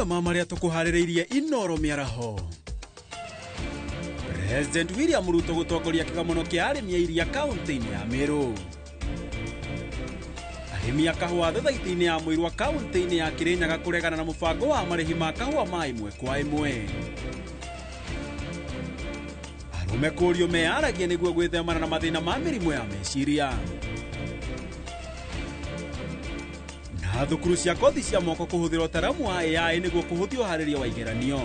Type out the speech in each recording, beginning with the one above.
Mamwe ma marĩa tũkũharĩrĩirie Inoro mĩaraho. President William Ruto gũtongoria kĩgomano kĩa arĩmi a iria kaunti-inĩ ya Meru. Arĩmi a kahũa thothaitĩ-inĩ ya Mũirwa kaunti-inĩ ya Kirinyaga kũregana na mũbango wa marĩhi ma kahũa ma ĩmwe kwa ĩmwe. Arũme kũrio meyaragie nĩguo gwĩthemana na mathĩna ma mĩrimũ ya meciria. Na thukuru cia kothi cia moko kũhũthĩra ũtaramu wa AI nĩguo kũhũthia ũharĩria wa igeranio.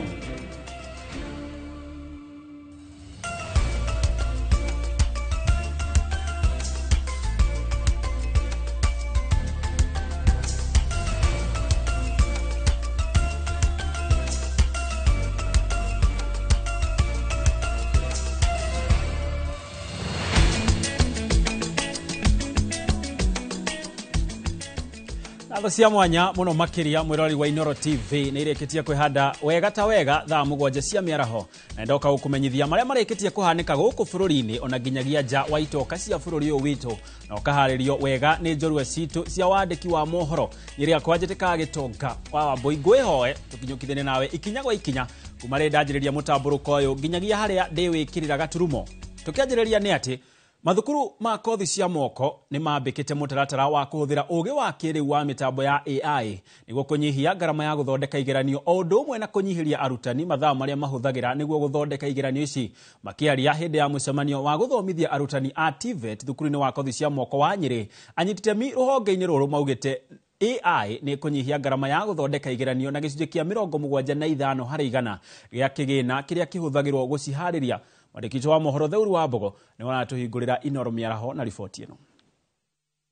Ngatho cia mwanya muno makiria mwirori wa Inoro TV nä irĩkĩtie kwĩhanda wega ta wega thaa 7 cia mĩaraho, na ndoka gũkũmenyithia marĩa marĩkĩtie kũhanĩka gũkũ bũrũri-inĩ ona nginyagia nja wa itoka cia bũrũri ũyũ witũ, na ũkaharĩrio wega nĩ njorua citũ cia wandĩki wa mohoro. Nĩ rĩakwa njĩtĩkaga gĩtonga wa Wambũi, ngwĩhoe tũkinyũkithanie nawe ikinya gwa ikinya kuma rĩ ndanjĩrĩria mũtambũrũko ũyũ nginyagia harĩa ndĩwĩkĩrĩra gaturumo. Tũkĩanjĩrĩria nĩ atĩ mathukuru ma kothi cia moko nĩ mambĩkĩte mũtaratara wa kũhũthĩra ũgĩ wa kĩrĩu wa mĩtambo ya AI nĩguo kũnyihia ngarama ya gũthondeka igeranio o ũndũ ũmwe na kũnyihĩria arutani mathaa marĩa mahũthagĩra nĩguo gũthondeka igeranio ici. Makĩaria hĩndĩ ya mũcemanio wa gũthomithia arutani a TVET thukuru-inĩ wa kothi cia moko wa Nyĩrĩ, anyiti itemi rũhonge-inĩ rũrũ maugĩte AI nĩ kũnyihia ngarama ya gũthondeka igeranio na gĩcunjĩ kĩa 75 harĩ igana gĩa kĩgĩna kĩrĩa kĩhũthagĩrwo gũciharĩria. Mwandĩki wa mohoro Theuru wa Mbogo nĩ aratũhingũrĩra Inoro mĩaraho na riboti ĩno.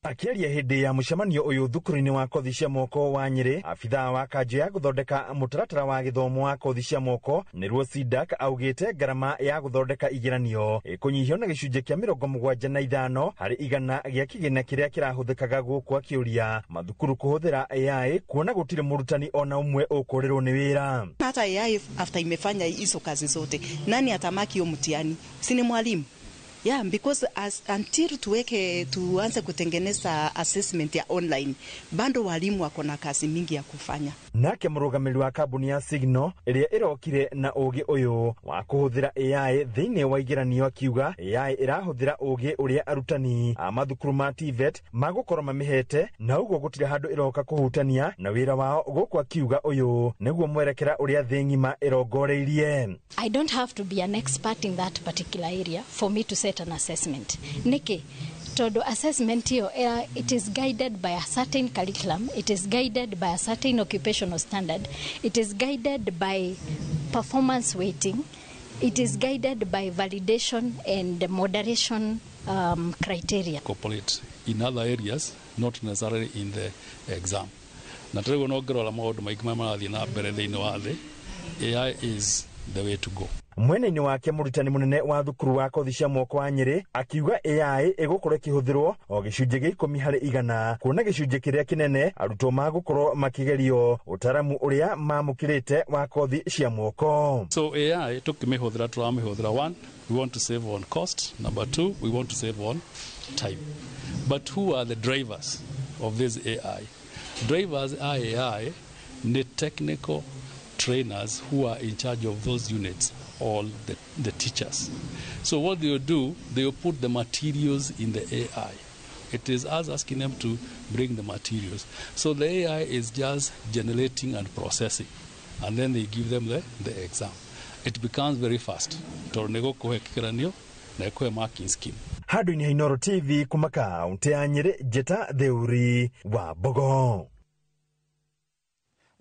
Akĩaria hĩndĩ ya mũcemanio ũyũ thukuru-inĩ wa kothi cia moko wa Nyĩrĩ, abithaa wa kanjũ ya gũthondeka mũtaratara wa gĩthomo wa kothi cia moko nĩruo CDAC augĩte ngarama ya gũthondeka igeranio ĩkũnyihio na gĩcunjĩ kĩa 75 harĩ igana gĩa kĩgĩna kĩrĩa kĩrahũthĩkaga gũkũ, akĩũria mathukuru kũhũthĩra AI kuona gũtirĩ mũrutani ona ũmwe ũkũrĩrwo nĩ wĩra. Hata AI after imefanya hizo kazi zote, nani atamaki hiyo mtihani? Si ni mwalimu? Yeah, because as until tuweke tuanze kutengeneza assessment ya online, bado walimu wako na kazi mingi ya kufanya. Nake mũrũgamĩrĩri wa kambuni ya Signal ĩrĩa ĩrokire na ũgĩ ũyũ wa kũhũthĩra AI thĩinĩ wa igeranio akiuga AI ĩrahũthĩra ũgĩ ũrĩa arutani a mathukuru ma TVET magũkorwo mamĩhete, na ũguo gũtirĩ handũ ĩroka kũhutania na wĩra wao gũkũ, akiuga ũyũ nĩguo mwerekera ũrĩa thĩ ng'ima ĩrongoreirie. I don't have to be an expert in that particular area for me to set an assessment. Niki, todo assessment hiyo, it is guided by a certain curriculum, it is guided by a certain occupational standard, it is guided by performance weighting, it is guided by validation and moderation criteria. Cooperate in other areas, not necessarily in the exam. Na tũrĩguo no ngĩrora maũndũ maingĩ marĩa marathiĩ na mbere thĩinĩ wa thĩ, AI is the way to go. Mwena-inĩ wake mũrutani mũnene wa thukuru wa kothi cia moko wa Nyĩrĩ akiuga AI ĩgũkorwo ĩkĩhũthĩrwo o gĩcunjĩ gĩa 10 harĩ igana, kuona gĩcunjĩ kĩrĩa kĩnene arutwo magũkorwo makĩgerio ũtaramu ũrĩa mamũkĩrĩte wa kothi cia moko. So AI tũkĩmĩhũthĩra tũramĩhũthĩra, one, we want to save on cost, number two, we want to save on time. But who are the drivers of this AI? Drivers a AI nĩ technical trainers who are in charge of those units, all the teachers. So what they will do, they will put the materials in the AI. It is us asking them to bring the materials. So the AI is just generating and processing, and then they give them the exam. It becomes very fast. Tondũ nĩ gũkũhe kĩgeranio na ĩkũhe marking scheme. Handũ-inĩ ha Inoro TV kuma kaunti ya Nyĩrĩ, njĩta Theuri wa Mbogo.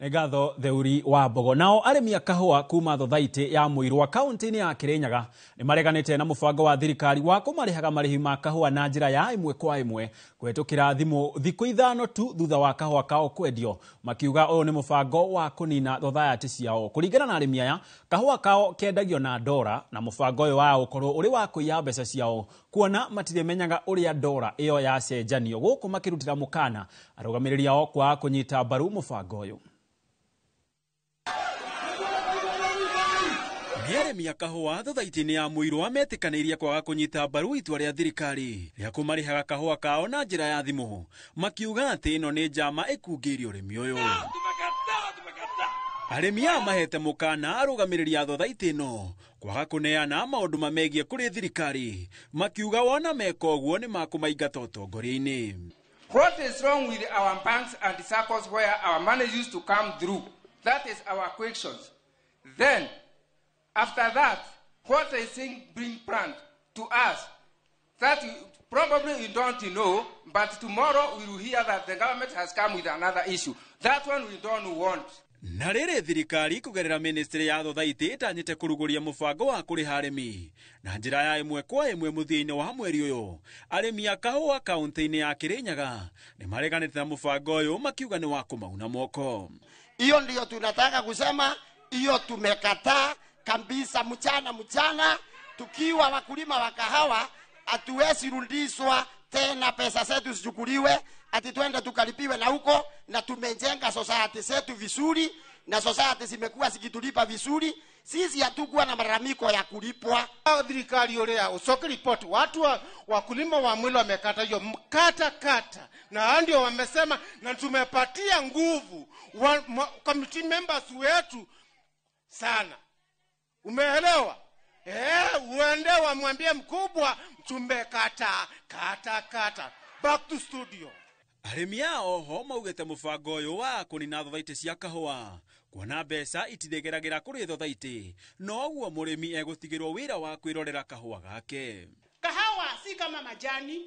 Nĩ ngatho Theuri wa Mbogo. Nao arĩmi a kahũa kuma thothaitĩ ya Mũirwa kaunti-inĩ ya Kirinyaga nĩ mareganĩte na mũbango wa thirikari wa kũmarĩhaga marĩhi ma kahũa na njĩra ya ĩmwe kwa ĩmwe kũhetũkĩra thimũ thikũ 5 tu thutha wa kahũa kao kwendio, makiuga ũyũ nĩ mũbango wa kũnina thothaitĩ ciao. Kũringana na arĩmi aya, kahũa kao kendagio na ndora na mũbango ũyũ wao ũkorwo ũrĩ wa kũiya mbeca ciao kuona matirĩmenyaga ũrĩa ndora ĩyo yacenjanio, gũkũ makĩrutĩra mũkana arũgamĩrĩri ao kwaga kũnyita mbaru mũbango ũyũ. Nĩ arĩmi a kahũa thothaitĩ-inĩ ya Mũirwa metĩkanĩirie kwaga kũnyita mbaru itua rĩa thirikari rĩa kũmarĩhaga kahũa kao na njĩra ya thimũ, makiuga atĩ ĩno nĩ njama ĩkungĩirie ũrĩmi ũyũ. Arĩmi aya mahete mũkana arũgamĩrĩri a thothaitĩ ĩno kwaga kũneana maũndũ mamegiĩ kũrĩ thirikari, makiuga wona meka ũguo nĩ makũmaingata ũtongoria-inĩ. What is wrong with our banks and circles where our money used to come through? That is our questions. Then, after that, what is being planned to us? That probably you don't know, but tomorrow we will hear that the government has come with another issue. That one we don't want. Na rĩrĩ thirikari kũgerera ministry ya thothaitĩ ĩtanyĩte kũrugũria mũbango wa kũrĩha arĩmi na njĩra ya ĩmwe kwa ĩmwe mũthia-inĩ wa mweri ũyũ. Arĩmi a kahũa kaũntĩ-inĩ ya Kĩrĩnyaga nĩ mareganĩte na mũbango ũyũ makiuga nĩ wa kũmauna moko. Hiyo ndiyo tunataka kusema, hiyo tumekataa kabisa. Mchana mchana tukiwa wakulima wa kahawa hatuwezi rudishwa tena, pesa zetu zichukuliwe ati twende tukalipiwe na huko, na tumejenga society zetu vizuri na society zimekuwa zikitulipa vizuri. Sisi hatukuwa na malalamiko ya kulipwa. Thirikari uria ucoke report watu wakulima wa mwili wamekata hiyo mkata kata, na ndio wamesema, na tumepatia nguvu committee members wetu sana. Umeelewa? Uende wamwambie mkubwa tumekata kata kata. Back to studio. Arĩmi a oho maugĩte mũbango ũyũ wa kũnina thothaitĩ cia kahũa kuona mbeca itithegeragĩra kũrĩ thothaitĩ, no ũguo mũrĩmi egũtigĩrwo wĩra wa kwĩrorera kahũa gake. Kahawa si kama majani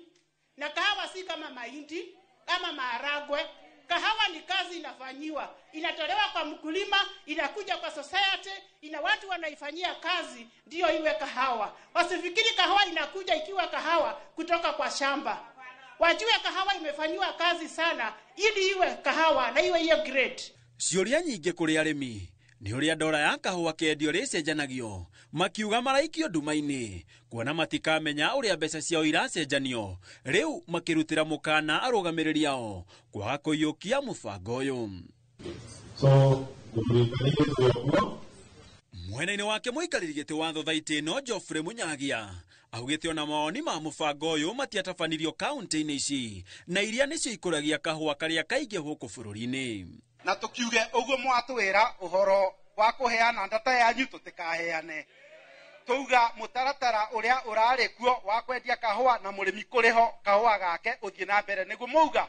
na kahawa si kama mahindi ama maharagwe. Kahawa ni kazi inafanyiwa, inatolewa kwa mkulima, inakuja kwa society, ina watu wanaifanyia kazi ndio iwe kahawa. Wasifikiri kahawa inakuja ikiwa kahawa kutoka kwa shamba. Wajue kahawa imefanyiwa kazi sana ili iwe kahawa na iwe hiyo grade. Ciũria nyingĩ kũrĩ arĩmi nĩ ũrĩa ndora ya kahũa kendio rĩcenjanagio, makiuga maraikio nduma-inĩ kuona matikamenya ũrĩa mbeca ciao iracenjanio. Rĩu makĩrutĩra mũkana arũgamĩrĩri ao kwaga kũiyũkia mũbango ũyũ. Mwena-inĩ wake mũikarĩri gĩtĩ wa thothaitĩ ĩno Geoffrey Munyagia augĩte ona mawoni ma mũbango ũyũ matiatabanirio kaũntĩ-inĩ ici na iria nĩcio ikũragia kahũa karĩa kaingĩ gũkũ bũrũri-inĩ. Na tukiuge uguo mwatwira uhoro wa kuheana ndata yanyu tutikaheane, tuuga mutaratara uria urari kuo wa kwendia kahũa na murimi kuriho kahũa gake uthie na mbere niguo muuga.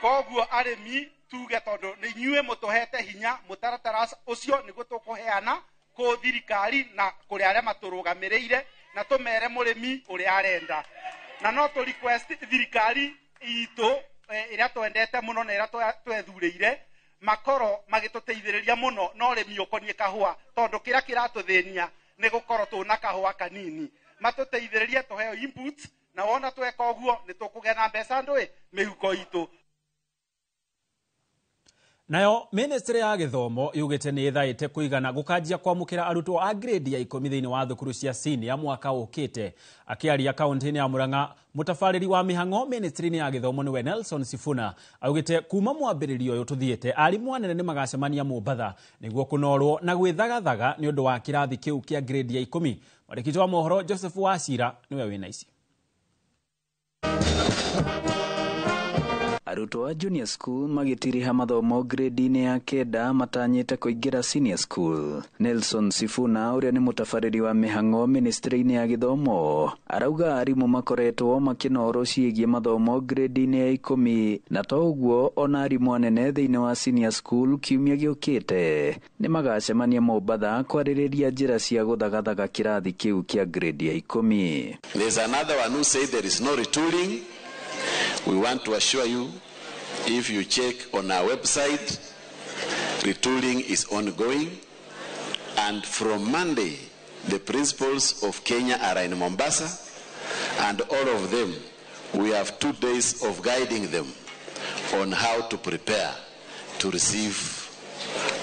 Koguo arimi tuge tondu ni inyuĩ mutuhete hinya mutaratara ucio niguo tukuheana ku thirikari na kuri aria maturugamireire na tumere murimi uria arenda, na no tu request thirikari itu ĩrĩa twendete mũno na ĩrĩa twethurĩire makorwo magĩtũteithĩrĩria mũno na ũrĩmi ũkoniĩ kahũa, tondũ kĩrĩa kĩratũthĩnia nĩ gũkorwo tũna kahũa kanini. Matũteithĩrĩrie tũheo input, na wona tweka ũguo nĩ tũkũgĩa na mbeca ndũĩ mĩhuko itũ. Nayo ministry ya gĩthomo yugĩte nĩ ĩthaĩte kũigana gũkanjia kwamũkĩra arutwo a grade ya 10 thĩinĩ wa thukuru cia senior mwaka ũkĩte. Akĩaria kaũntĩ-inĩ ya Murang'a, mũtabarĩri wa mĩhang'o ministry-inĩ ya gĩthomo nĩwe Nelson Sifuna augĩte kuma mwambĩrĩrio ũyũ tũthiĩte arimũ anene nĩ magacemania Mombatha nĩguo kũnorwo na gwĩthagathaga nĩ ũndũ wa kĩrathi kĩu kĩa grade ya 10. Mwandĩki wa mohoro Joseph Wachira nĩwe wĩna ici. Arutwo a junior school magĩtiriha mathomo grade-inĩ ya 9 matanyĩte kũingĩra senior school. Nelson Sifuna ũrĩa nĩ mũtabarĩri wa mĩhang'o ministry-inĩ ya gĩthomo arauga arimũ makoretwo makĩnorwo ciĩgiĩ mathomo grade-inĩ ya 10, na to ũguo ona arimũ anene thĩinĩ wa senior school kiumia gĩũkĩte nĩ magacemania Mombatha kwarĩrĩria njĩra cia gũthagathaga kĩrathi kĩu kĩa grade ya 10. There's another one who said there is no retooling. We want to assure you, if you check on our website, retooling is ongoing. And from Monday, the principals of Kenya are in Mombasa, and all of them, we have 2 days of guiding them on how to prepare to receive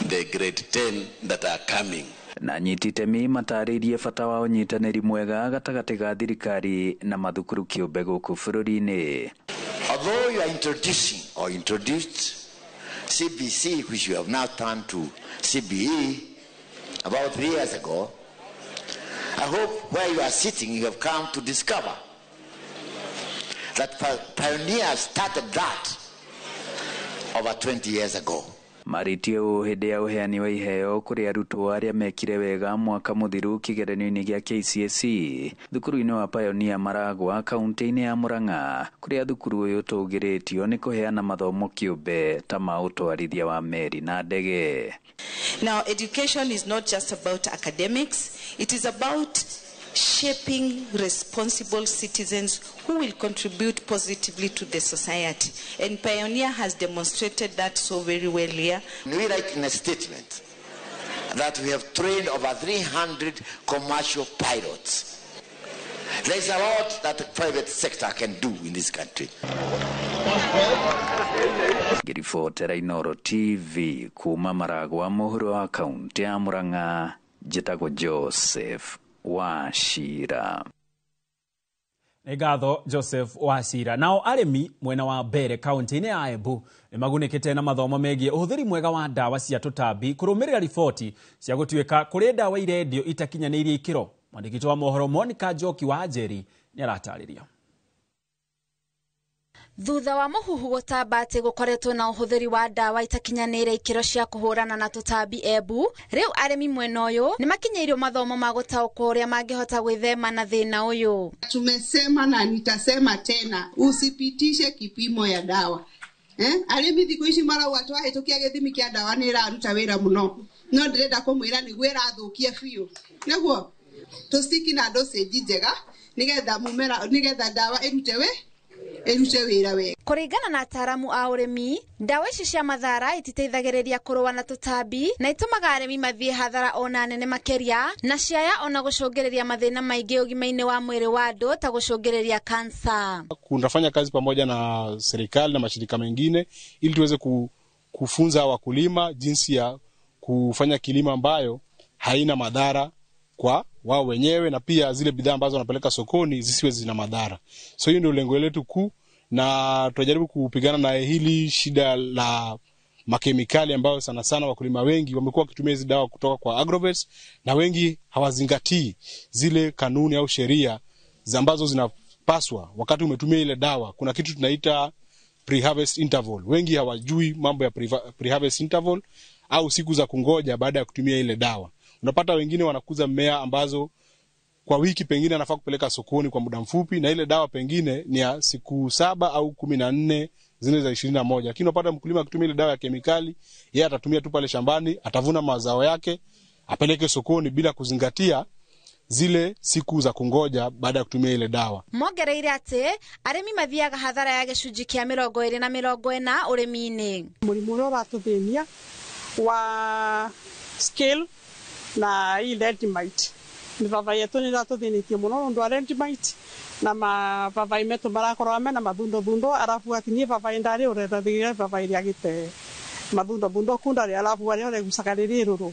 the grade 10 that are coming. Na anyiti itemi matarĩirie bata wa ũnyitanĩri mwega gatagatĩ ga thirikari na mathukuru kĩũmbe gũkũ bũrũri-inĩ. Although you are introducing or introduced CBC, which you have now turned to CBE about 3 years ago, I hope where you are sitting you have come to discover that pioneers started that over 20 years ago. Marĩtie ũũ hĩndĩ ya ũheani wa iheo kũrĩ arutwo arĩa mekire wega mwaka mũthiru kĩgeranio-inĩ gĩa KCSE thukuru-inĩ wa Pioneer Maragwa kaunti-inĩ ya Murang'a, kũrĩa thukuru ũyũ ũtũgĩrĩtio nĩ kũheana mathomo kĩũmbe ta ma ũtwarithia wa meri na ndege. Now, education is not just about academics, it is about shaping responsible citizens who will contribute positively to the society. And Pioneer has demonstrated that so very well here. We write in a statement that we have trained over 300 commercial pilots. There is a lot that the private sector can do in this country. Ngĩribotera Inooro TV kuma Maragwa mũhuro wa kaunti ya Murang'a, njĩtagwo Joseph Wachira. Nĩ ngatho Joseph Wachira. Nao arĩmi mwena wa Mbere kaunti-inĩ ya Embu nĩ magunĩkĩte na mathomo megiĩ ũhũthĩri mwega wa ndawa cia tũtambi kũrũmĩrĩra riboti cia gũtuĩka kũrĩ ndawa irendio itakinyanĩirie ikĩro. Mwandĩki wa mohoro Monica Njoki wa Njeri nĩ aratarĩria. Thutha wa mũhuhu gũtamba atĩ gũkoretwo na ũhũthĩri wa ndawa itakinyanĩire ikĩro cia kũhũrana na tũtambi Embu, rĩu arĩmi mwena ũyũ nĩ makinyĩirio mathomo ma gũtaũkwo ũrĩa mangĩhota gwĩthema na thĩna ũyũ. Tumesema na nitasema tena, usipitishe kipimo ya dawa. Arĩmi thikũ ici marauga twahĩtũkia gĩthimi kĩa ndawa nĩ ĩraruta wĩra mũno, no ndĩrenda kũmwĩra nĩguo ĩrathũkia biũ. Nĩguo tũstiki na dosage njega nĩgetha mũmera, nĩgetha ndawa ĩrute ĩrute wĩra wega. Kũringana na ataaramu a ũrĩmi, ndawa ici cia mathara ititeithagĩrĩria kũrũa na tũtambi na itũmaga arĩmi mathiĩ hathara ona nene makĩria na ciaya ona gũcũngĩrĩria mathĩna maingĩ ũgima-inĩ wa mwĩrĩ wa andũ ta gũcũngĩrĩria kansa. Kunafanya kazi pamoja na serikali na mashirika mengine ili tuweze kufunza wakulima jinsi ya kufanya kilimo ambayo haina madhara kwa wao wenyewe na pia zile bidhaa ambazo wanapeleka sokoni zisiwe zina madhara. So hiyo ndio lengo letu kuu, na tunajaribu kupigana na hili shida la makemikali ambayo sana sana wakulima wengi wamekuwa wakitumia hizi dawa kutoka kwa agrovets, na wengi hawazingatii zile kanuni au sheria ambazo zinapaswa wakati umetumia ile dawa. Kuna kitu tunaita pre-harvest interval. Wengi hawajui mambo ya pre-harvest interval au siku za kungoja baada ya kutumia ile dawa. Unapata wengine wanakuza mmea ambazo kwa wiki pengine anafaa kupeleka sokoni kwa muda mfupi, na ile dawa pengine ni ya siku 7 au 14, zile za 21. Lakini unapata mkulima akitumia ile dawa ya kemikali, yeye atatumia tu pale shambani, atavuna mazao yake, apeleke sokoni bila kuzingatia zile siku za kungoja baada ya kutumia ile dawa. Mongereire atĩ arĩmi mathiaga hathara ya gĩcunjĩ kĩa 20 na 40 ũrĩmi-inĩ. Mũrimũ ũrĩa ũratũthĩnia wa scale na hii ledmite mĩbabaĩ yetu nĩ ĩratũthĩnĩtie mũno nĩ ũndũ wa ledmite na mababaĩ metũ marakorwo mena mathundothundo, arabu ati niĩ babaĩ ndarĩ ũrethathire babaĩ rĩagĩte mathundothundo kunda arabu arĩa ũregucaga rĩrĩ rũrũ,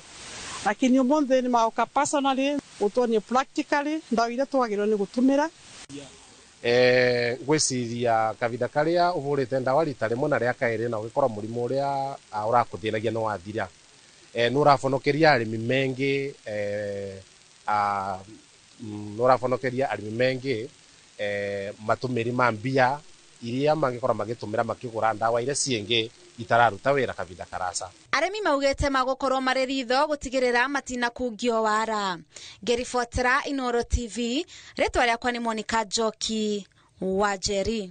lakini ũmũthĩ nĩ maoka personally ũtuonie practically ndawa iria twagĩrĩirwo nĩ gũtũmĩra. Ngwĩciria kahinda karĩa ũhũrĩte ndawa rita rĩmwe na rĩa kaĩrĩ na ũgĩkora mũrimũ ũrĩa ũrakũthĩnagia nĩ wathira, nĩ ũrabonokeria arĩmi mengi matũmĩri ma mbia iria mangĩkorwo magĩtũmĩra makĩgũra ndawa iria ciĩngĩ itararuta wĩra kahinda karasa. Arĩmi maugĩte magũkorwo marĩ ritho gũtigĩrĩra matinakungio wara. Ngĩribotera Inooro TV, rĩtwa rĩakwa nĩ Monica Njoki wa Njeri.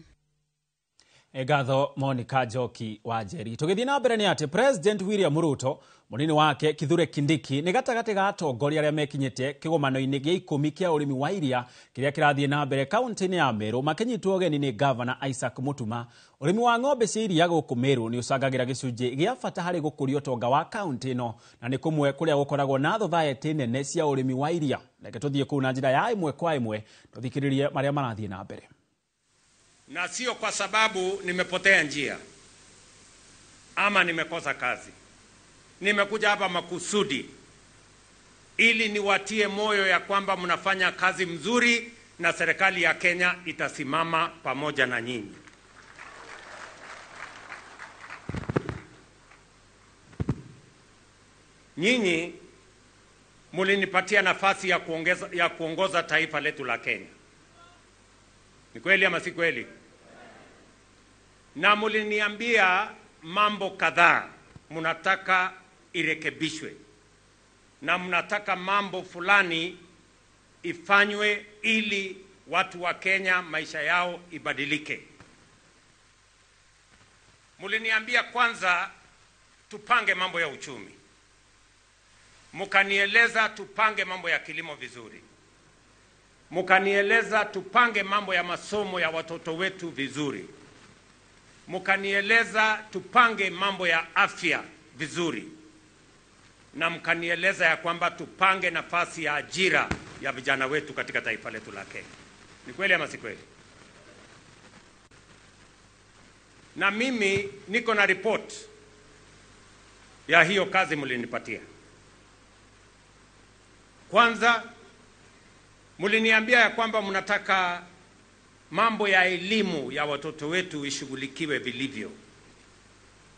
Ngatho Monica Njoki wa Njeri. Tũgĩthiĩ na mbere nĩ atĩ President William Ruto mũnini wake Kithure Kindiki nĩ gatagatĩ ga atongoria arĩa mekinyĩte kĩgomano-inĩ gĩa 10 kĩa ũrĩmi wa iria kĩrĩa kĩrathiĩ na mbere kaunti-inĩ ya Meru makĩnyitwo ũgeni nĩ Gavana Isaac Mutuma. Ũrĩmi wa ng'ombe cia iria gũkũ Meru nĩ ũcangagĩra gĩcunjĩ gĩa bata harĩ gũkũria ũtonga wa kaunti ĩno na nĩ kũmwe kũrĩa gũkoragwo na thothaitĩ nene cia ũrĩmi wa iria. Reke tũthiĩ kũu na njĩra ya ĩmwe kwa ĩmwe tũthikĩrĩrie marĩa marathiĩ na mbere. Na sio kwa sababu nimepotea njia ama nimekosa kazi. Nimekuja hapa makusudi ili niwatie moyo ya kwamba mnafanya kazi mzuri na serikali ya Kenya itasimama pamoja na nyinyi. Nyinyi mulinipatia nafasi ya kuongoza taifa letu la Kenya. Ni kweli ama si kweli? Na muliniambia mambo kadhaa. mnataka irekebishwe na mnataka mambo fulani ifanywe ili watu wa Kenya maisha yao ibadilike. Muliniambia kwanza tupange mambo ya uchumi, mukanieleza tupange mambo ya kilimo vizuri, mukanieleza tupange mambo ya masomo ya watoto wetu vizuri, mukanieleza tupange mambo ya afya vizuri, na mkanieleza ya kwamba tupange nafasi ya ajira ya vijana wetu katika taifa letu la Kenya. Ni kweli ama si kweli? Na mimi niko na report ya hiyo kazi mlinipatia. Kwanza mliniambia ya kwamba mnataka mambo ya elimu ya watoto wetu ishughulikiwe vilivyo.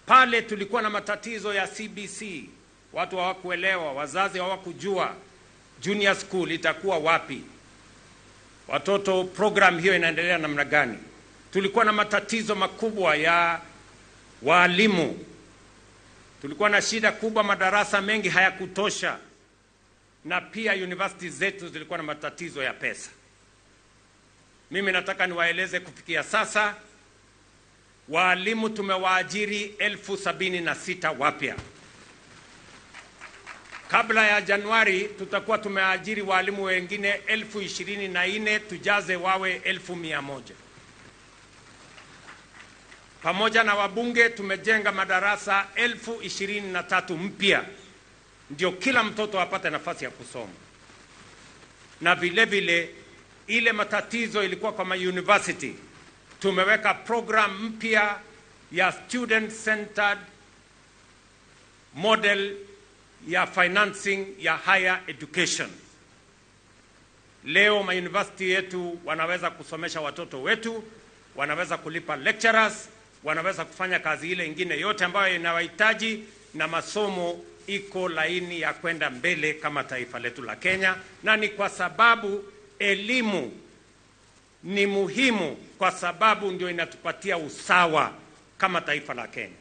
Pale tulikuwa na matatizo ya CBC, watu hawakuelewa, wazazi hawakujua junior school itakuwa wapi, watoto program hiyo inaendelea namna gani. Tulikuwa na matatizo makubwa ya walimu, tulikuwa na shida kubwa, madarasa mengi hayakutosha, na pia university zetu zilikuwa na matatizo ya pesa. Mimi nataka niwaeleze kufikia sasa walimu tumewaajiri 76,000 wapya. Kabla ya Januari tutakuwa tumeajiri walimu wengine 24,000, tujaze wawe 100,000. Pamoja na wabunge tumejenga madarasa 23,000 mpya, ndio kila mtoto apate nafasi ya kusoma. Na vile vile ile matatizo ilikuwa kwa university, tumeweka program mpya ya student centered model ya financing ya higher education. Leo ma university yetu wanaweza kusomesha watoto wetu, wanaweza kulipa lecturers, wanaweza kufanya kazi ile ingine yote ambayo inawahitaji, na masomo iko laini ya kwenda mbele kama taifa letu la Kenya. Na ni kwa sababu elimu ni muhimu, kwa sababu ndio inatupatia usawa kama taifa la Kenya.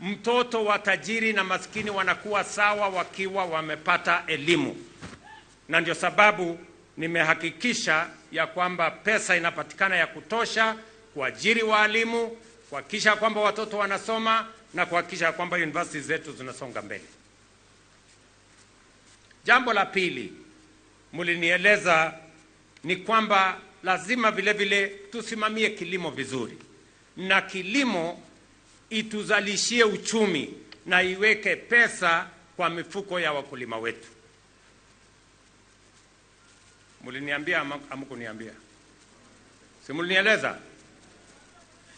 Mtoto wa tajiri na maskini wanakuwa sawa wakiwa wamepata elimu, na ndio sababu nimehakikisha ya kwamba pesa inapatikana ya kutosha kuajiri walimu, kuhakikisha kwamba watoto wanasoma na kuhakikisha kwamba university zetu zinasonga mbele. Jambo la pili mlinieleza ni kwamba lazima vile vile tusimamie kilimo vizuri, na kilimo ituzalishie uchumi na iweke pesa kwa mifuko ya wakulima wetu. Mliniambia ama hamkuniambia? Si mlinieleza?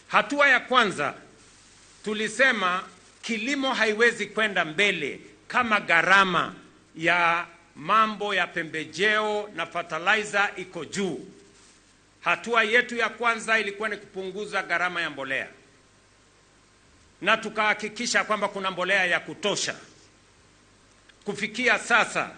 Hatua ya kwanza tulisema kilimo haiwezi kwenda mbele kama gharama ya mambo ya pembejeo na fertilizer iko juu. Hatua yetu ya kwanza ilikuwa ni kupunguza gharama ya mbolea, na tukahakikisha kwamba kuna mbolea ya kutosha. Kufikia sasa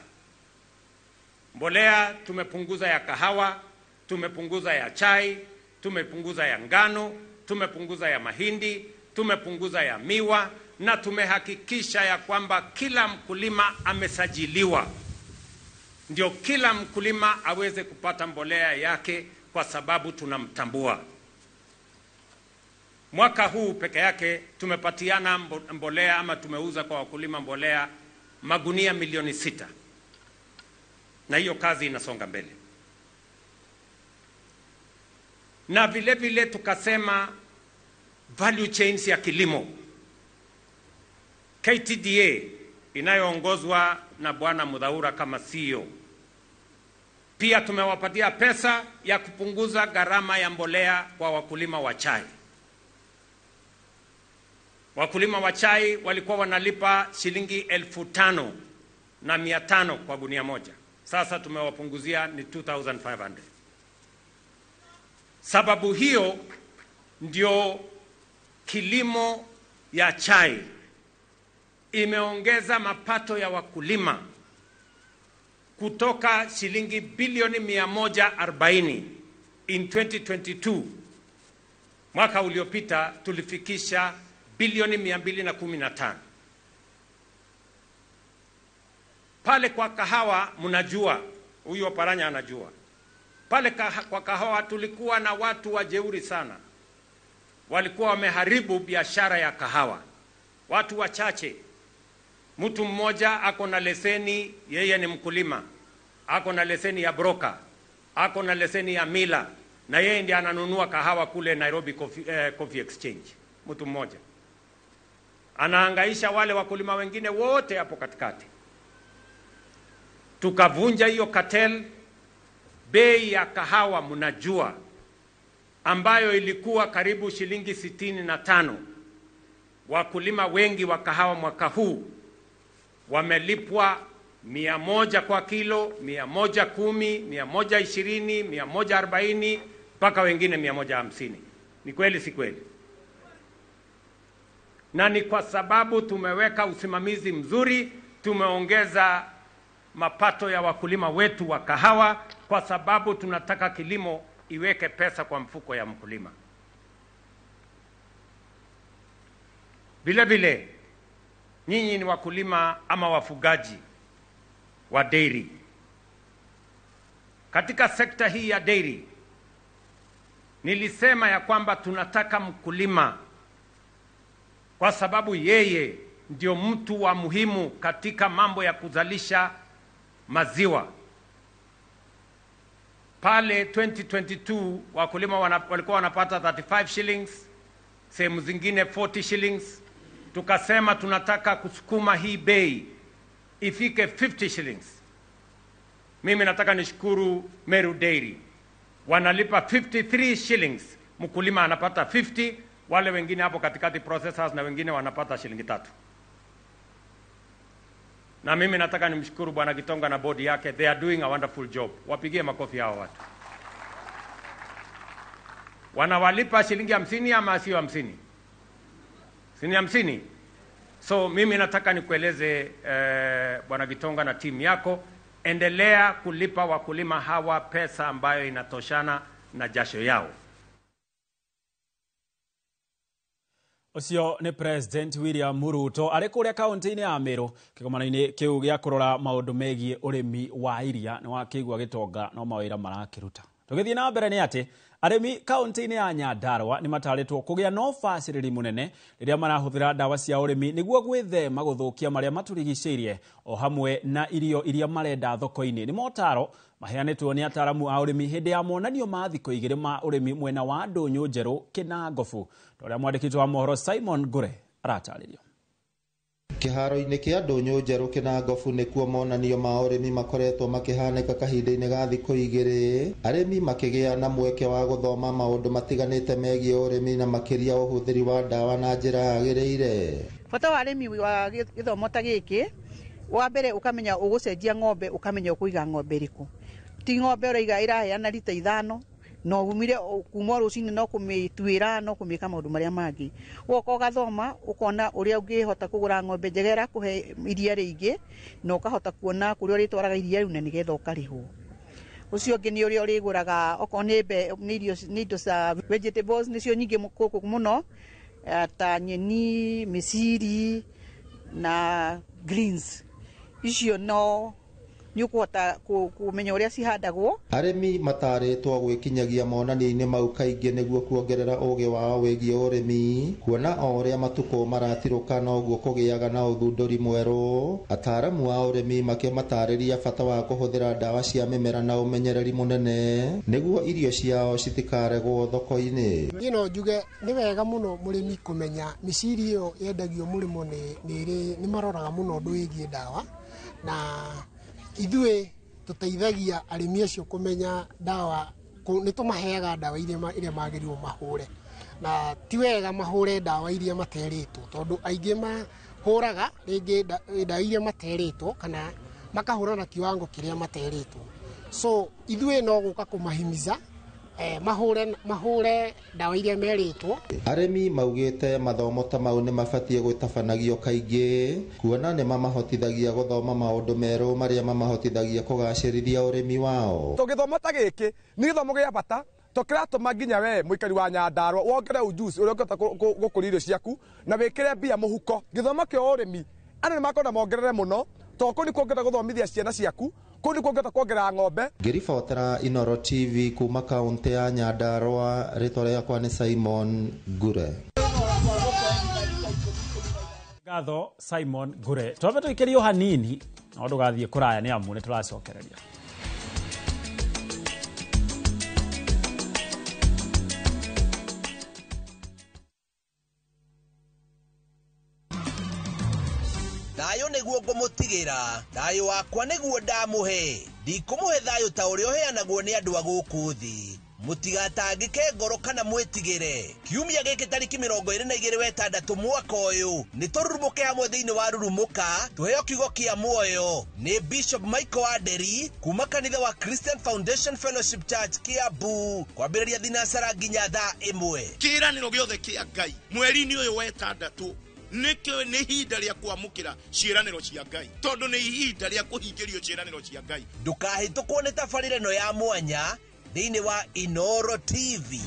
mbolea tumepunguza ya kahawa, tumepunguza ya chai, tumepunguza ya ngano, tumepunguza ya mahindi, tumepunguza ya miwa, na tumehakikisha ya kwamba kila mkulima amesajiliwa, ndio kila mkulima aweze kupata mbolea yake, kwa sababu tunamtambua. Mwaka huu peke yake tumepatiana mbolea ama tumeuza kwa wakulima mbolea magunia 6 milioni, na hiyo kazi inasonga mbele. Na vile vile tukasema value chains ya kilimo, KTDA inayoongozwa na Bwana Mudhaura kama CEO, pia tumewapatia pesa ya kupunguza gharama ya mbolea kwa wakulima wa chai. Wakulima wa chai walikuwa wanalipa shilingi 5,500 kwa gunia moja. Sasa tumewapunguzia ni 2,500. Sababu hiyo ndio kilimo ya chai imeongeza mapato ya wakulima kutoka shilingi bilioni 140 in 2022. Mwaka uliopita tulifikisha bilioni 215. Pale kwa kahawa mnajua, huyu Oparanya anajua. Pale kwa kahawa tulikuwa na watu wajeuri sana. Walikuwa wameharibu biashara ya kahawa. Watu wachache. Mtu mmoja ako na leseni, yeye ni mkulima. Ako na leseni ya broker, ako na leseni ya mila, na yeye ndiye ananunua kahawa kule Nairobi Coffee Exchange. Mtu mmoja anahangaisha wale wakulima wengine wote hapo katikati. Tukavunja hiyo cartel. Bei ya kahawa mnajua, ambayo ilikuwa karibu shilingi 65. Wakulima wengi wa kahawa mwaka huu wamelipwa 100 kwa kilo, 110, 120, 140, mpaka wengine 150. Ni kweli si kweli? Na ni kwa sababu tumeweka usimamizi mzuri, tumeongeza mapato ya wakulima wetu wa kahawa, kwa sababu tunataka kilimo iweke pesa kwa mfuko ya mkulima. Vile vile, nyinyi ni wakulima ama wafugaji wa dairy. Katika sekta hii ya dairy, nilisema ya kwamba tunataka mkulima, kwa sababu yeye ndio mtu wa muhimu katika mambo ya kuzalisha maziwa. Pale 2022 wakulima walikuwa wanapata 35 shillings, sehemu zingine 40 shillings. Tukasema tunataka kusukuma hii bei ifike 50 shillings. Mimi nataka nishukuru Meru Dairy. Wanalipa 53 shillings, mkulima anapata 50, wale wengine hapo katikati processors na wengine wanapata shilingi 3. Na mimi nataka nimshukuru Bwana Gitonga na bodi yake. They are doing a wonderful job. Wapigie makofi hao watu. Wanawalipa shilingi 50 ama sio 50? Si ni 50? So mimi nataka nikueleze Bwana Gitonga na timu yako, endelea kulipa wakulima hawa pesa ambayo inatoshana na jasho yao. Ũcio nĩ President William Ruto arĩ kũrĩa kaunti-inĩ ya Meru kĩgomano-inĩ kĩu gĩa kũrora maũndũ megiĩ ũrĩmi wa iria. Nĩ wakĩigua gĩtonga no mawĩra marakĩruta. Tũgĩthiĩ na mbere nĩ atĩ arĩmi kaunti-inĩ ya Nyandarua nĩ matarĩtwo kũgĩa na ũbacĩrĩri mũnene rĩrĩa marahũthĩra ndawa cia ũrĩmi nĩguo gwĩthema gũthũkia marĩa matũrigicĩirie o hamwe na irio iria marenda thoko-inĩ. Nĩ motaro maheanĩtwo nĩ ataaramu a ũrĩmi hĩndĩ ya monanio ma thikũ igĩrĩ ma ũrĩmi mwena wa Ndũnyũ Njerũ Kĩnangobu. Ũrĩa mwandĩki wa mohoro Simon Ngure aratarĩria. Kĩharo-inĩ kĩa Ndũnyũ Njerũ Kĩnangobu nĩkuo monanio ma ũrĩmi makoretwo makĩhanĩka kahinda-inĩ ga thikũ igĩrĩ, arĩmi makĩgĩa na mweke wa gũthoma maũndũ matiganĩte megiĩ ũrĩmi na makĩria ũhũthĩri wa ndawa na njĩra yagĩrĩire. Bata wa arĩmi wa gĩthomo ta gĩkĩ, wa mbere ũkamenya ũgũcenjia ng'ombe, ũkamenya ũkũiga ng'ombe ĩrĩkũ. Ti ng'ombe ũraiga ĩraheana rita 5, no umire kuma rũcinĩ no kũmĩtuĩra no kũmĩka maũndũ marĩa mangĩ. Woka ũgathoma ũkona ũrĩa ũngĩhota kũgũra ng'ombe njega ĩrakũhe iria rĩingĩ, na ũkahota kuona kũrĩa ũrĩtwaraga iria rĩu na nĩgetha ũkarĩhwo. Ũcio ũngĩ nĩ ũrĩa ũrĩgũraga okorwo nĩ irio, nĩ indo cia vegetables nĩcio nyingĩ gũkũ mũno, ta nyeni, mĩciri na greens. Icio no nĩ ũkũhota kũmenya ũrĩa cihandagwo. Arĩmi matarĩtwo gwĩkinyagia monanio-inĩ mau kaingĩ nĩguo kuongerera ũgĩ wao wĩgiĩ ũrĩmi, kuona o ũrĩa matukũ maratirũka noguo kũgĩaga na ũthundũri mwerũ. Ataaramu a ũrĩmi makĩmatarĩria bata wa kũhũthĩra ndawa cia mĩmera na ũmenyereri mũnene nĩguo irio ciao citikaregwo thoko-inĩ. Niĩ no njuge nĩ wega mũno mũrĩmi kũmenya mĩciri ĩyo yendagio mũrĩmo nĩ maroraga mũno ũndũ wĩgiĩ ndawa, na ithuĩ tũteithagia arĩmi acio kũmenya ndawa, nĩ tũmaheaga ndawa iria magĩrĩirwo mahũre, na ti wega mahũre ndawa iria materĩtwo, tondũ aingĩ mahũraga rĩngĩ ndawa iria materĩtwo kana makahũra na kiwango kĩrĩa materĩtwo. So ithuĩ no gũka kũmahimiza mahũre ndawa iria merĩtwo. Arĩmi maugĩte mathomo ta mau nĩ mabatiĩ gũtabanagio kaingĩ, kuona nĩ mamahotithagia gũthoma maũndũ merũ marĩa mamahotithagia kũgacĩrithia ũrĩmi wao. Gĩthomo ta gĩkĩ nĩ gĩthomo gĩa bata, to kĩratũma nginya we mũikari wa Nyandarua wongerere ujuzi ũrĩa ũngĩhota gũkũria irio ciaku na wĩkĩre mbia mũhuko. Gĩthomo kĩa ũrĩmi andũ nĩ makwenda mongerere mũno, To kũu nĩkuo ũngĩhota gũthomithia ciana ciaku, kũu nĩkuo ũngĩhota kuongerera ng'ombe. Ngĩribotera Inooro TV kuma kaũntĩ ya Nyandarua, rĩtwa rĩakwa nĩ Simon Ngure. Ngatho Simon Ngure. Twambe tũikĩrio hanini no ndũgathiĩ kũraya nĩ amu nĩ tũracokereria. Thayũ nĩguo ngũmũtigĩra, thayũ wakwa nĩguo ndamũhe. Ndikũmũhe thayũ ta ũrĩa ũheanagwo nĩ andũ a gũkũ thĩ. Mũtigatangĩke ngoro kana mwĩtigĩre. Kiumia gĩkĩ tarĩki 22 wetandatũ mwaka ũyũ, nĩ tũrurumũke hamwe thĩinĩ wa Rurumũka, tũheo kiugo kĩa muoyo nĩ Bishop Michael Wanderi kuma kanitha wa Christian Foundation Fellowship Church Kiambu, kwambĩrĩria thinacara nginya thaa 1. Kĩĩranĩro gĩothe kĩa Ngai mweri-inĩ ũyũ wa ĩtandatũ nĩkĩo nĩ ihinda rĩa kwamũkĩra ciĩranĩro cia Ngai, tondũ nĩ ihinda rĩa kũhingĩrio ciĩranĩro cia Ngai. Ndũkahĩtũkwo nĩ tabarĩra ĩno ya mwanya thĩinĩ wa Inooro TV.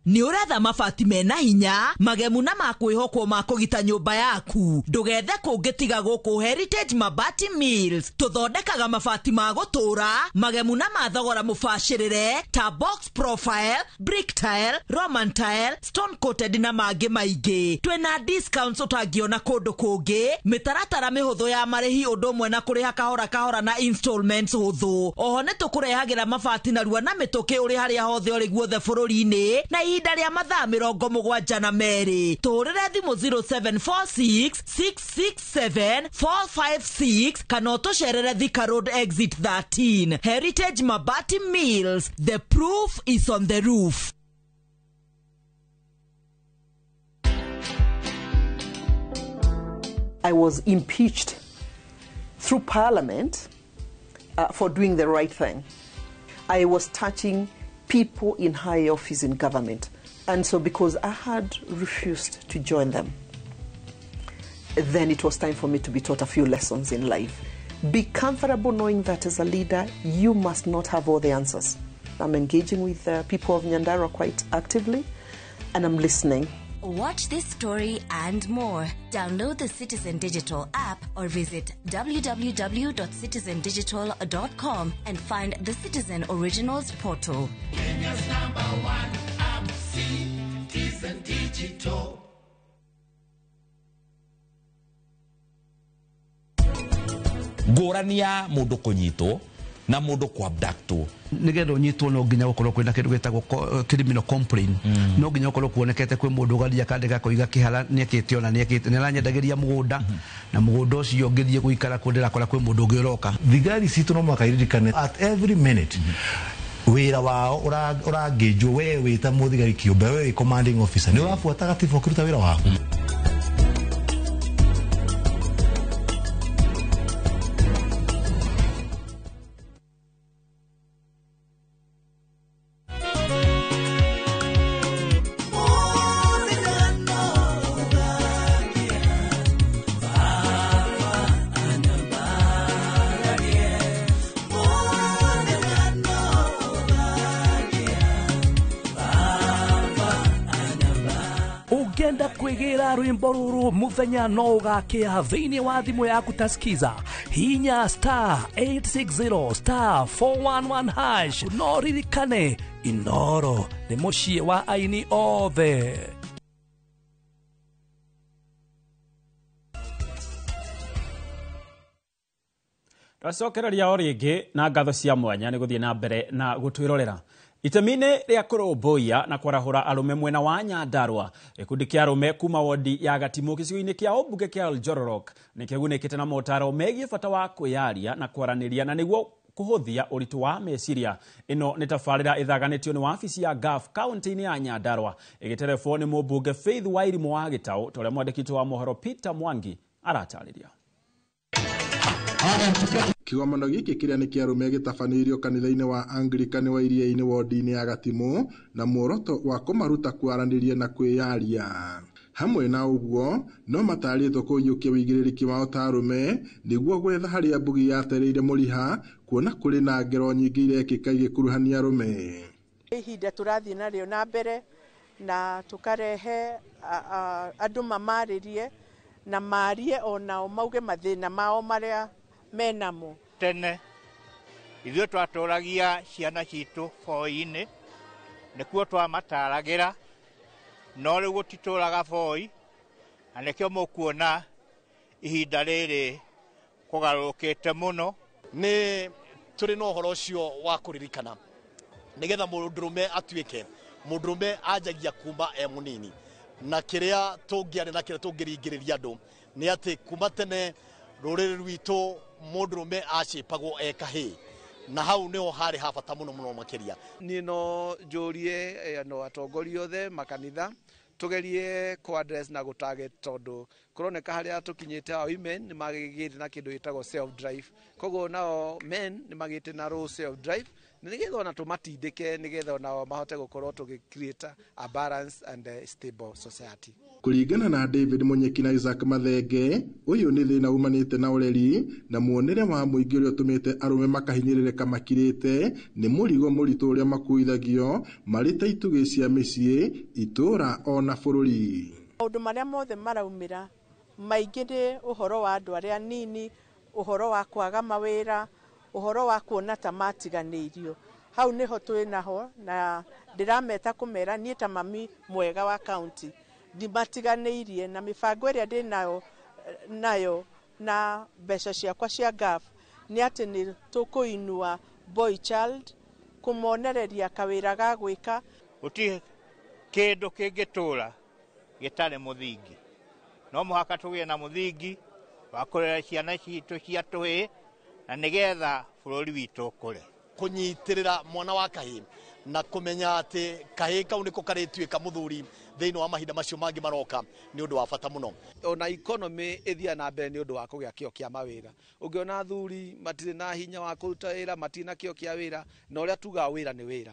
Nĩ ũretha mabati mena hinya, magemu na ma kwĩhokwo ma kũgita nyũmba yaku. Ndũgethe kũngĩ tiga gũkũ Heritage Mabati Mills. Tũthondekaga mabati ma gũtũũra, magemu na ma thogora mũbacĩrĩre ta box profile, brick tile, Roman tile, stone coated na mangĩ maingĩ. Twĩna discounts ũtangĩona kũndũ kũngĩ, mĩtaratara mĩhũthũ ya marĩhi ũndũ ũmwe na kũrĩha kahora kahora na installments hũthũ. Oho nĩ tũkũrehagĩra mabati narua na mĩtũkĩ ũrĩ harĩa hothe ũrĩ guothe bũrũri-inĩ na ihinda rĩa mathaa 72. Tũhũrĩre thimũ 0746 667 456 kana ũtũcerere Thika Road exit 13. Heritage Mabati Mills, the proof is on the roof. I was impeached through Parliament for doing the right thing. I was touching people in high office in government. And so because I had refused to join them, then it was time for me to be taught a few lessons in life. Be comfortable knowing that as a leader, you must not have all the answers. I'm engaging with the people of Nyandarua quite actively, and I'm listening. Watch this story and more. Download the Citizen Digital app or visit www.citizendigital.com and find the Citizen Originals portal. Kenya's number one app, Citizen Digital. Ngũrani ya mũndũ kũnyitwo na mũndũ kũ-abductwo. Nigetha ũnyitwo no nginya gũkorwo kwĩna kĩndũ gĩtagwo criminal complaint. No nginya gũkorwo kuonekete kwĩ mũndũ ũgathiĩ akandĩka koiga kĩhara nĩekĩte ona nĩekĩte nĩaranyendagĩria mũgũnda, na mũgũnda ũcio ngĩthiĩ gũikara kuo ndĩrakora kwĩ mũndũ ũngĩ ũroka. Thigari citũ no mũhaka iririkane at every minute wĩra wao ũrangĩnjwo. We wĩ ta mũthigari kĩũmbe, we wĩ commanding officer, nĩ ũrabuata gatiba ũkĩruta wĩra waku. Ũngĩenda kwĩgĩra rwĩmbo rũrũ mũthenya no ũgakĩa thĩinĩ wa thimũ yaku ta skiza, hinya star 860 star 411 hash. No ririkane Inooro nĩ mũciĩ wa aini othe. Twacokereria o rĩngĩ na ngatho cia mwanya nĩ gũthiĩ na mbere na gũtwĩrorera. Itemi-inĩ rĩa kũrũmbũiya na kwarahũra arũme mwena wa Nyandarua, gĩkundi kĩa arũme kuma wodi ya Gatimũ gĩcigo-inĩ kĩa ũmbunge kĩa Oljororok nĩ kĩgunĩkĩte na motaro megiĩ bata wa kwĩyaria na kwaranĩria na nĩguo kũhũthia ũritũ wa meciria. Ĩno nĩ tabarĩra ĩthaganĩtio nĩ wabici ya GAF kaunti-inĩ ya Nyandarua, ĩgĩterebwo nĩ mũmbunge Faith Wairimũ wa Gĩtaũ, ta ũrĩa mwandĩki witũ wa mohoro Peter Mwangi aratarĩria. Kĩgomano gĩkĩ kĩrĩa nĩ kĩa arũme gĩtabanĩirio kanitha-inĩ wa Anglican wa Iria-inĩ wodi-inĩ ya Gatimũ na muoroto wa kũmaruta kwaranĩria na kwĩyaria. Hamwe na ũguo no matarĩtwo kũiyũkia ũigĩrĩrĩki wao ta arũme nĩguo gwetha harĩa mbugi yatereire mũriha, kuona kũrĩ na ngero nyingĩ irekĩka igĩkuruhania arũme. Ihinda tũrathiĩ narĩo na mbere Na tũkarehe andũ mamarĩrie na marie onao mauge mathĩna mao marĩa menamo. Tene ithuĩ twatũragia ciana citũ boi-inĩ, nĩkuo twamataragĩra, no rĩu gũtitũraga boi, na nĩkĩo mũkuona ihinda rĩrĩ kũgarũrũkĩte mũno. Nĩ tũrĩ na ũhoro ũcio wa kũririkana nĩgetha mũndũrũme atuĩke mũndũrũme anjagia kuma e mũnini, na kĩrĩa tũngĩarĩ na kĩrĩa tũngĩringĩrĩria andũ nĩ atĩ kuma tene rũrĩrĩ rwitũ mũndũrũme acĩpagwo e kahĩĩ, na hau nĩho harĩ ha bata mũno mũno makĩria. Niĩ no njũrie no atongoria othe makanitha tugerie ku address na gũtarget, tondũ kũroneka harĩa tũkinyĩte our women nĩ magĩte na kĩndũ gĩtagwo self drive, koguo nao men nĩ magĩte na low self drive, nĩgetha ona tũmatindĩke nĩgetha onao mahote gũkorwo tũgĩ create a balance and a stable society. Kũringana na David Munyeki na Isaac Mathenge, ũyũ nĩ thĩna umanĩte na ũreri na muonere wa mũingĩ ũrĩa ũtũmĩte arũme makahinyĩrĩrĩka makirĩte nĩ mũrigo mũritũ ũrĩa makuithagio marĩ ta itugĩ cia mĩciĩ, itũũra ona bũrũri. Maũndũ marĩa mothe maraumĩra maingĩ nĩ ũhoro wa andũ arĩa nini, ũhoro wa kwaga mawĩra, ũhoro wa kuona ta matiganĩirio. Hau nĩho twĩ naho, na ndĩrameta kũmera niĩ ta mami mwega wa kaunti ndimatiganĩirie, na mĩbango ĩrĩa ndĩ nayo na mbeca ciakwa cia GAF nĩ atĩ nĩ tũkũinua boy child, kũmonereria kawĩra ga gwĩka. Gũtirĩ kĩndũ kĩngĩtũra gĩtarĩ mũthingi, no mũhaka tũgĩe na mũthingi wa kũrera ciana citũ cia tũhĩĩ na nĩgetha bũrũri witũ ũkũre. Kũnyitĩrĩra mwana wa kahĩĩ na kũmenya atĩ kahĩĩ kau nĩko karĩtuĩka mũthuri thĩinĩ wa mahinda macio mangĩ maroka nĩ ũndũ wa bata mũno. Ona economy ĩthiaga na mbere nĩ ũndũ wa kũgĩa kĩo kĩa mawĩra. Ũngĩona athuri matirĩ na hinya wa kũruta wĩra, matirĩ na kĩo kĩa wĩra, na ũrĩa tugaga wĩra nĩ wĩra,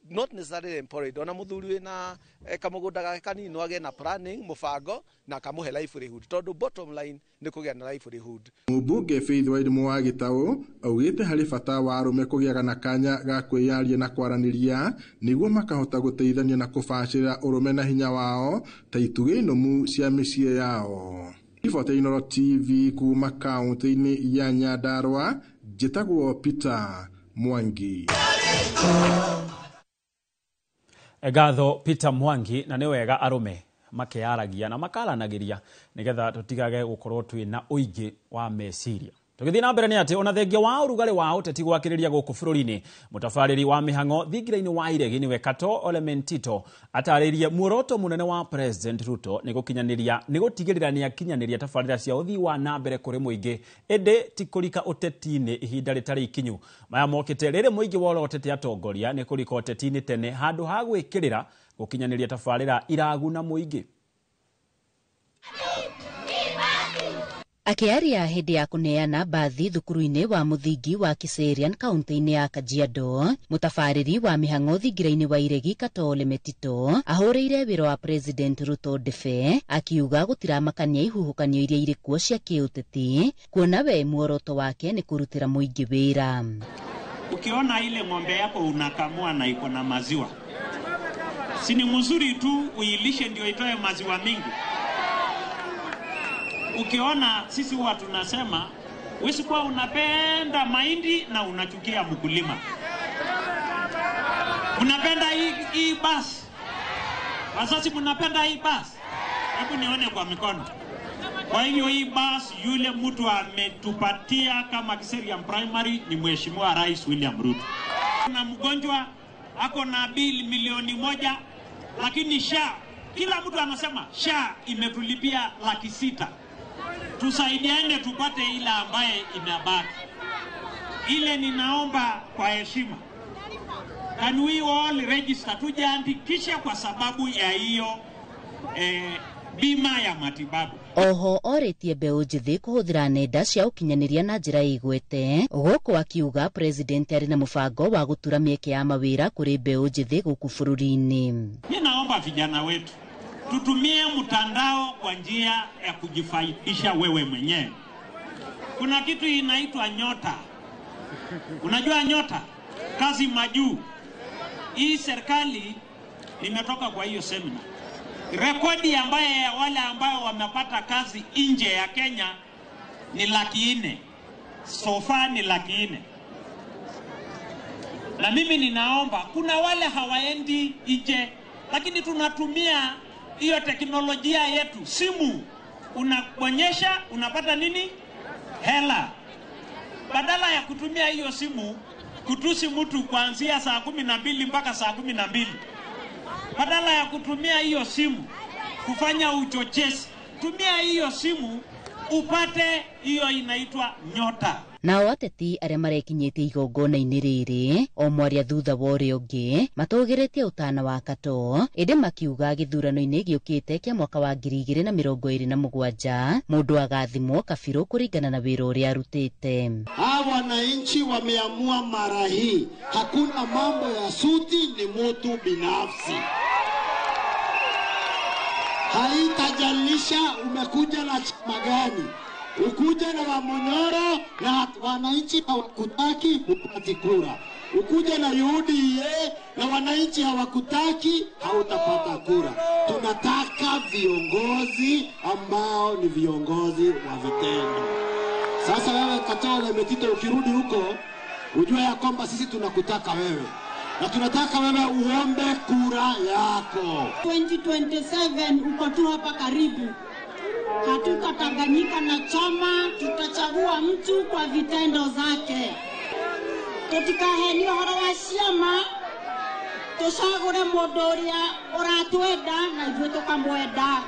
not necessarily employed. Ona mũthuri wĩna kamũgũnda gake kanini no agĩe na planning, mũbango, na akamũhe livelihood, tondũ bottom line nĩ kũgĩa na livelihood. Mũmbunge Faith Wairimũ wa Gĩtaũ augĩte harĩ bata wa arũme kũgĩaga na kanya ga kwĩyaria na kwaranĩria nĩguo makahota gũteithania na kũbacĩrĩra ũrũme na hinya wao ta itugĩ nũmu cia mĩciĩ yao. Riboti ya Inooro TV kuma kaunti-inĩ ya Nyandarua, njĩtagwo Peter Mwangi. Ngatho Peter Mwangi, na nĩ wega arũme makeyaragia na makaranagĩria nĩgetha tũtigage gũkorwo twĩ na ũingĩ wa meciria. Tũgĩthiĩ na mbere nĩ atĩ ona thengia wa ũrugarĩ wa ũteti gwakĩrĩria gũkũ bũrũri-inĩ, mũtabarĩri wa mĩhang'o thingira-inĩ wa iregi nĩwe Kato Ole Mentito atarĩirie muoroto mũnene wa President Ruto nĩ gũtigĩrĩra nĩ akinyanĩria tabarĩra cia ũthii wa na mbere kũrĩ mũingĩ, ĩndĩ ti kũrika ũteti-inĩ ihinda rĩtarĩ ikinyu. Maya mokĩte rĩrĩ mũingĩ worotete atongoria nĩ kũrika ũteti-inĩ tene handũ ha gwĩkĩrĩra gũkinyanĩria tabarĩra iraguna mũingĩ. Akiaria hĩndĩ ya kũneana mbathi thukuru-inĩ wa mũthingi wa Kiserian kaunti-inĩ ya Kajiado, mũtabarĩri wa mĩhang'o thingira-inĩ wa iregi Kato Ole Metito ahũrĩire wĩra wa President Ruto ndebe akiuga gũtiramakania ihuhũkanio iria irĩ kuo cia kĩũteti, kuona we muoroto wake nĩ kũrutĩra mũingĩ wĩra. Ukiona ile ng'ombe yako unakamua na iko na maziwa, si ni mzuri tu uilishe ndio itoe maziwa mingi? Ukiona sisi huwa tunasema usikuwa unapenda mahindi na unachukia mkulima. Unapenda hii basi. Wazazi mnapenda hii basi? Hebu nione kwa mikono. Kwa hivyo hii basi yule mtu ametupatia kama Kiserian Primary ni Mheshimiwa Rais William Ruto. Na mgonjwa ako na bili 1,000,000, lakini SHA, kila mtu anasema SHA imetulipia 600,000. Tusaidiane tupate ile ambaye imebaki. Ile ninaomba kwa heshima, can we all register, tujiandikishe kwa sababu ya hiyo bima ya matibabu. Oho orĩtie mbeũ njĩthĩ kũhũthĩra nenda cia ũkinyanĩria na njĩra ĩgwete, gũkũ akiuga president arĩ na mũbango wa gũtura mĩeke ya mawĩra kũrĩ mbeũ njĩthĩ gũkũ bũrũri-inĩ. Ninaomba vijana wetu tutumie mtandao kwa njia ya kujifaidisha wewe mwenyewe. Kuna kitu inaitwa nyota. Unajua nyota? Kazi majuu. Hii serikali Nimetoka kwa hiyo semina. Rekodi ambaye ya wale ambao wamepata kazi nje ya Kenya ni 400,000. So far ni 400,000. Na mimi ninaomba, kuna wale hawaendi nje, lakini tunatumia hiyo teknolojia yetu, simu unabonyesha unapata nini? Hela. Badala ya kutumia hiyo simu kutusi mtu kuanzia saa 12 mpaka saa 12. Badala ya kutumia hiyo simu kufanya uchochezi, tumia hiyo simu upate hiyo inaitwa nyota. Nao ateti arĩa marekinyĩtie igongona-inĩ rĩrĩ o mwaria thutha wa ũrĩa ũngĩ matũgĩrĩtie ũtana wa Katoo, ĩndĩ makiuga gĩthurano-inĩ gĩũkĩte kĩa mwaka wa 2027 mũndũ agathimwo kabirũ kũringana na wĩra ũrĩa arutĩte. Hawa wananchi wameamua mara hii, hakuna mambo ya suti, ni mutu binafsi. Haitajalisha umekuja na chama gani, ukuja na Wamunyoro na wananchi hawakutaki, hupati kura. Ukuja na UDA na wananchi hawakutaki, hautapata kura. Tunataka viongozi ambao ni viongozi wa vitendo. Sasa wewe Katoo Lemetito, ukirudi huko ujue ya kwamba sisi tunakutaka wewe na tunataka wewe uombe kura yako. 2027 uko tu hapa karibu. Hatutatanganyika na chama, tutachagua mtu kwa vitendo zake. Tutikahenio horo wa ciama, tucagure mundu uria uratwenda na ithuĩ tukamwenda.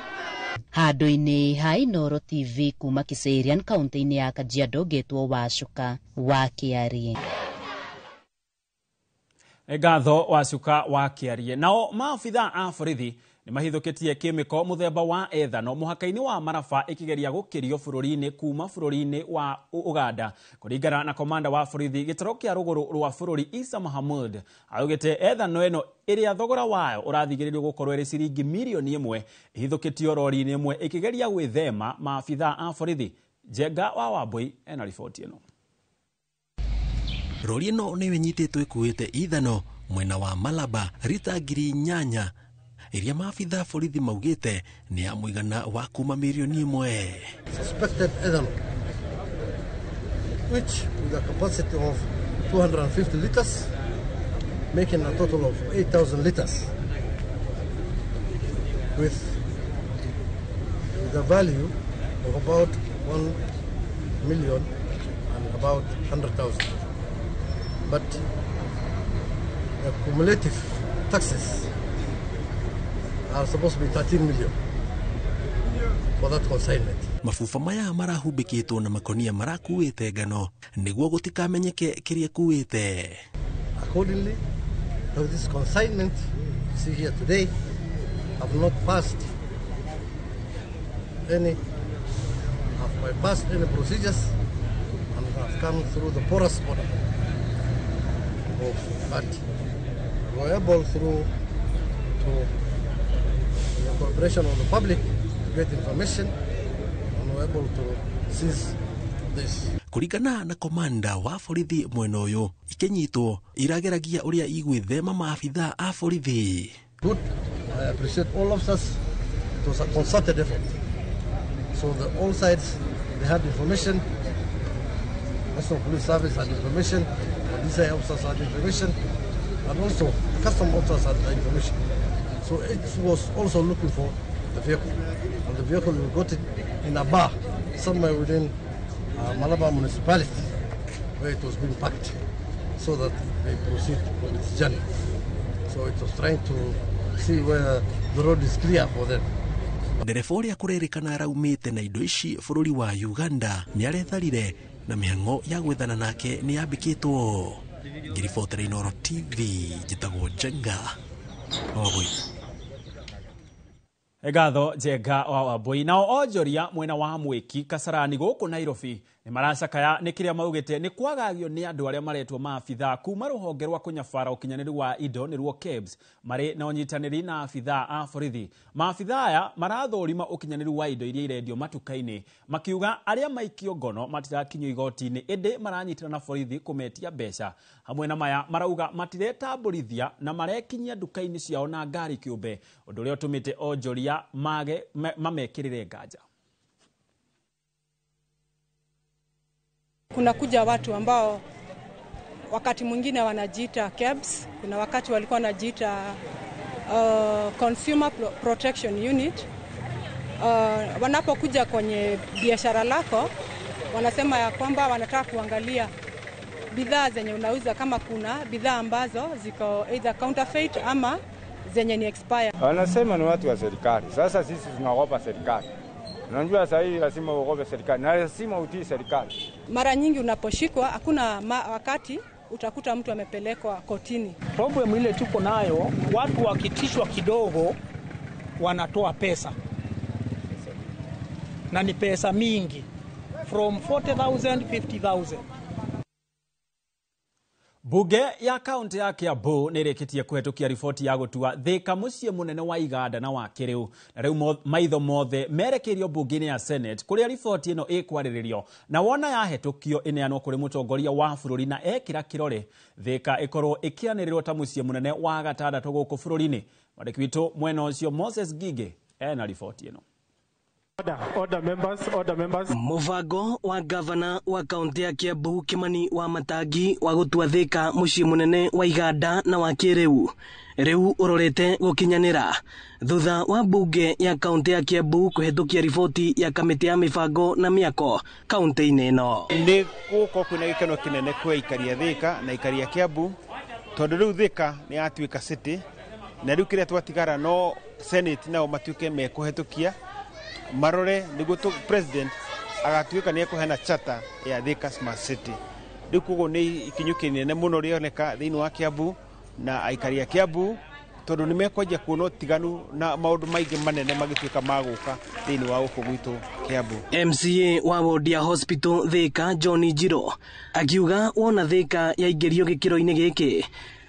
Handũ-inĩ ha Inooro TV kuma Kiserian kaunti-inĩ ya Kajiado, ngetwo Wacuka wa Kĩarie. Ngatho Wacuka wa Kĩarie. Nao maabitha a borithi nĩ mahithũkĩtie kĩmĩko mũthemba wa ethano mũhaka-inĩ wa Maraba ĩkĩgeria gũkĩrio bũrũri-inĩ kuma bũrũri-inĩ wa Uganda. Kũringana na komanda wa borithi gĩtaro kĩa rũgũrũ rwa bũrũri Isa Mahamud, augĩte ethano ĩno ĩrĩa thogora wayo ũrathigĩrĩrio gũkorwo ĩrĩ ciringi mirioni 1 ĩhithũkĩtio rori-inĩ ĩmwe ĩkĩgeria gwĩthema maabitha a borithi. Njenga wa Wambui ena riboti ĩno. Rori ĩno nĩyo ĩnyitĩtwo ĩkuĩte ithano mwena wa Malaba rita 8,000 iria maabitha borithi maugĩte nĩ ya mũigana wa kuma mirioni 1. Suspected ethanol, which with a capacity of 250 liters, making a total of 8,000 liters, with a value of about 1 million and about 100,000. But the cumulative taxes are supposed to be 13 million for that consignment. Mabuba maya marahumbĩkĩtwo na makonia marakuĩte ngano nĩguo gũtikamenyeke kĩrĩa kuĩte. Accordingly, this consignment you see here today have not passed any, have bypassed any procedures and have come through the porous border of, but were able through to the cooperation of the public to get information and were able to seize this. Kũringana na komanda wa borithi mwena ũyũ, ikinyitwo irageragia ũrĩa igwĩthema maabitha a borithi. Good. I appreciate all officers. It was a concerted effort. So the all sides, they had information. National Police Service had information, the DCI officers had information, and also the custom officers had the information. So it was also looking for the vehicle. And the vehicle, we got it in a bar somewhere within Malaba municipality where it was being packed so that they proceed on its journey. So it was trying to see whether the road is clear for them. Ndereba ũrĩa kũrerĩkana araumĩte na indo ici bũrũri wa Uganda nĩaretharire na mĩhang'o ya gwethana nake nĩ yambĩkĩtwo. Ngĩribotera Inooro TV, njĩtagwo Njenga Wambui. Ngatho Njenga wa Wambui. Nao onjoria mwena wa Mwiki Kasarani gũkũ Nairobi nĩ maracakaya nĩ kĩrĩa maugĩte nĩ kwagagio nĩ andũ arĩa maretwo maabithaa kuma rũhonge rwa kũnyabara ũkinyanĩru wa indo nĩruo KEBS marĩ na ũnyitanĩri na abithaa a borithi. Maabithaa aya marathũrima ũkinyanĩru wa indo iria irendio matuka-inĩ makiuga arĩa maikio ngono matirakinyio igoti-inĩ ĩndĩ maranyitana na borithi kũmetia mbeca. Hamwe na maya marauga matiretambũrithia na marekinyia nduka-inĩ ciao na ngari kĩũmbe, ũndũ ũrĩa ũtũmĩte onjoria mage mamekĩrĩre nganja. Kuna kuja watu ambao wakati mwingine wanajiita KEBS, kuna wakati walikuwa wanajiita Consumer Protection Unit. Wanapokuja kwenye biashara lako wanasema ya kwamba wanataka kuangalia bidhaa zenye unauza, kama kuna bidhaa ambazo ziko either counterfeit ama zenye ni expire. Wanasema ni watu wa serikali. Sasa sisi tunaogopa serikali. Unajua sasa hivi lazima uogope serikali na lazima utii serikali. Mara nyingi unaposhikwa hakuna wakati utakuta mtu amepelekwa kotini. Problem ile tuko nayo, watu wakitishwa kidogo wanatoa pesa. Na ni pesa mingi, from 40,000 50,000. Bunge ya kaunti ya Kiambu nĩ ĩrĩkĩtie kũhetũkia riboti ya gũtua Thika mũciĩ mũnene wa iganda na wa kĩrĩu, na rĩu maitho mothe merekeirio bunge-inĩ ya Senate kũrĩa riboti ĩno ĩkwarĩrĩrio, na wona yahetũkio ĩneanwo kũrĩ mũtongoria wa bũrũri na ekĩra kĩrore Thika ĩkorwo ĩkĩanĩrĩrwo ta mũciĩ mũnene wa gatandatũ gũkũ bũrũri-inĩ. Mwandĩki witũ mwena ũcio Moses Ngige ena riboti ĩno. Order members, order members. Mũbango wa gavana wa kaunti ya Kiambu Kimani wa Matangi wa gũtua Thika mũciĩ mũnene wa iganda na wa kĩrĩu rĩu ũrorete gũkinyanĩra thutha wa bunge ya kaunti ya Kiambu kũhetũkia riboti ya kamĩtĩ ya mĩbango na mĩako kaunti-inĩ ĩno. Nĩ gũkorwo kwĩna gĩkeno kĩnene kwĩ aikari a Thika na aikari a Kiambu tondũ rĩu Thika nĩ yatuĩka city, na rĩu kĩrĩa twatigara no Senate nao matuĩke mekũhetũkia marore niguo president agatuĩka nĩ ekũheana charter ya Thika Smart City. Rĩu koguo nĩ ikinyũ kĩnene mũno rĩoneka thĩinĩ wa Kiambu na aikari a Kiambu tondũ nĩ mekwanjia kuona ũtiganu na maũndũ maingĩ manene magĩtuĩka ma gũka thĩinĩ wa gũkũ gwitũ Kiambu. MCA wa wodi ya Hospital Thika John Njiro akiuga wona Thika yaingĩrio gĩkĩro-inĩ gĩkĩ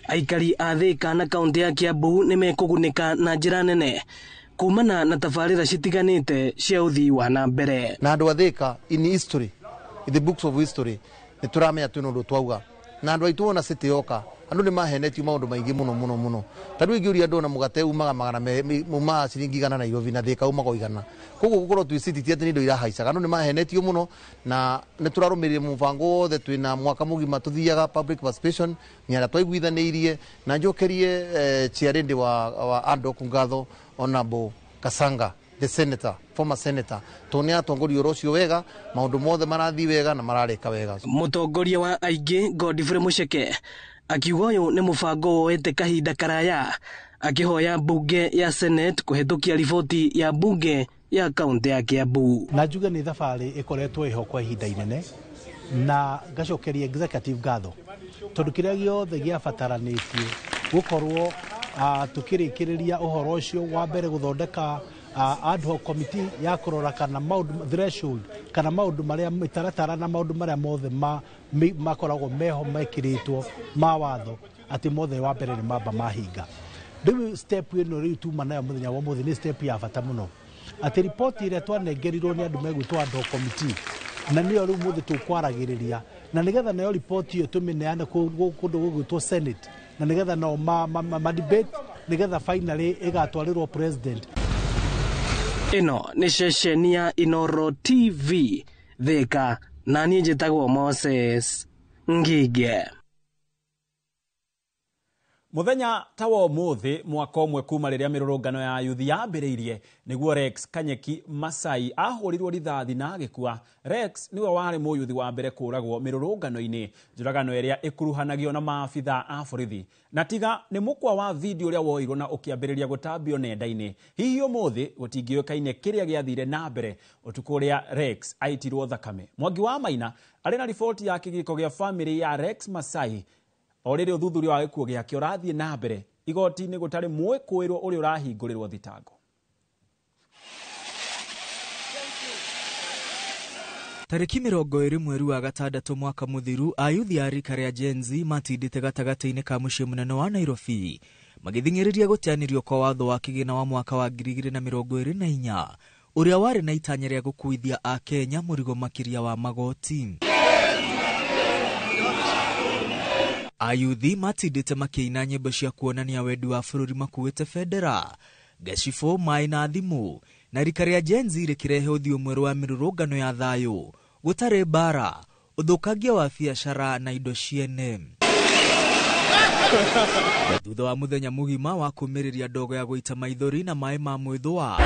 aikari a Thika na kaunti ya Kiambu nĩ mekũgunĩka na njĩra nene kumana na tabarĩra citiganĩte cia ũthii wa na mbere. Na andũ a Thika in history, in the books of history, nĩ tũramenya twĩna ũndũ twauga. Na andũ aitũ wona city yoka, andũ nĩ mahenetio maũndũ maingĩ mũno mũno mũno. Ta rĩu ingĩũria andũ ona mũgate umaga magana umaga ciringi 100 Nairobi na Thika umaga 100. Koguo gũkorwo twĩ city ti atĩ nĩ indo irahaicaga. Andũ nĩ mahenetio mũno na nĩ tũrarũmĩrĩire mũbango wothe twĩna mwaka mũgima tũthiaga public participation nĩ arĩa twaiguithanĩirie na njokerie chairlady wa ADOC ngatho Honorable Kasanga, the senator, former senator, tondũ nĩ atongoria ũhoro ũcio wega, maũndũ mothe marathiĩ wega na mararĩka wega. Mũtongoria wa aingĩ Godfrey Mucheke akiuga ũyũ nĩ mũbango woete kahinda karaya, akĩhoya bunge ya Senate kũhetũkia riboti ya bunge ya kaunti ya Kiambu. Na njuge nĩ thabarĩ ĩkoretwo ĩho kwa ihinda inene na ngacokeria executive ngatho tondũ kĩrĩa gĩothe gĩabataranĩtie gũkorwo tukĩrĩkĩrĩria ũhoro ũcio wa mbere gũthondeka ad hoc committee ya kũrora kana maũndũ threshold kana maũndũ marĩa mĩtaratara na maũndũ marĩa mothe makoragwo meho mekĩrĩtwo ma watho atĩ mothe wa mbere nĩ mamba mahinga. Rĩu step ĩno rĩu tuma nayo mũthenya wa ũmũthĩ nĩ step ya bata mũno atĩ riboti ĩrĩa twanengerirwo nĩ andũ megwĩtwo ad hoc committee na nĩyo rĩu mũthĩ tũkwaragĩrĩria na nĩgetha nayo riboti ĩyo tũmĩneane kũndũ gũgwĩtwo Senate na nĩgetha nao ma debate nĩgetha finally ĩgatwarĩrwo president. Ĩno nĩ ceceni ya Inoro TV Thika, na niĩ njĩtagwo Moses Ngige. Mũthenya ta wa ũmũthĩ mwaka ũmwe kuma rĩrĩa mĩrũrũngano ya yuthi yambĩrĩirie nĩguo Rex Kanyeki Masai ahũrirwo rithathi na agĩkua. Rex nĩwe warĩ mũyuthi wa mbere kũũragwo mĩrũrũngano-inĩ, njũragano ĩrĩa ĩkuruhanagio na maabithaa a borithi. Na tiga nĩ mũkwa wa video ũrĩa woirwo na ũkĩambĩrĩria gũtambio nenda-inĩ, hihi ũmũthĩ gũtingĩũĩkaine kĩrĩa gĩathire na mbere ũtukũ ũrĩa Rex aitirwo thakame. Mwangi wa Maina arĩ na riboti ya kĩgirĩko gĩa bamĩrĩ ya Rex Masai o rĩrĩ ũthuthuria wa gĩkuũ gĩake ũrathiĩ na mbere igoti-inĩ gũtarĩ mwĩkũĩrwo ũrĩa ũrahingũrĩrwo thitango. Tarĩki 20 mweri wa gatandatũ mwaka mũthiru, ayuthi a rika rĩa Gen Z matindĩte gatagatĩ-inĩ ka mũciĩ mũnene wa Nairobi magĩthing'ĩrĩria gũteanĩrio kwa watho wa kĩgĩna wa mwaka wa 2024 ũrĩa warĩ na itanya rĩa gũkuithia Akenya mũrigo makĩria wa magoti. Ayuthi matindĩte makĩina nyĩmbo cia kuonania wendi wa bũrũri makuĩte bendera, gacibũ, maĩ na thimũ, na rika rĩa Gen Z rĩkĩrehe ũthiũ mwerũ wa mĩrũrũngano ya thayũ, gũtarĩ mbara, ũthũkangia wa biacara na indo ciene. Thutha wa mũthenya mũgima wa kũmĩrĩria ndogo ya gũita maithori na maĩ ma mwĩthũa,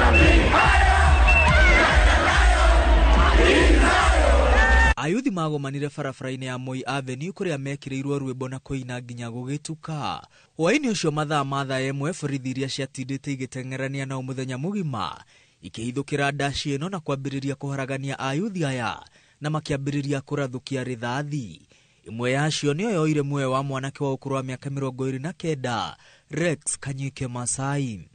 ayuthi magomanire barabara-inĩ ya Moi Avenue kũrĩa mekĩrĩirwo rwĩmbo na kũina nginya gũgĩtuka. Hwaĩ-inĩ ũcio mathaa ma thaa 1, borithi iria ciatindĩte igĩteng'erania nao mũthenya mũgima ikĩhithũkĩra ndaci ĩno na kwambĩrĩria kũharagania ayuthi aya na makĩambĩrĩria kũrathũkia rithathi. Ĩmwe yacio nĩyo yoire muoyo wa mwanake wa ũkũrũ wa mĩaka 29, Rex Kanyike Masai.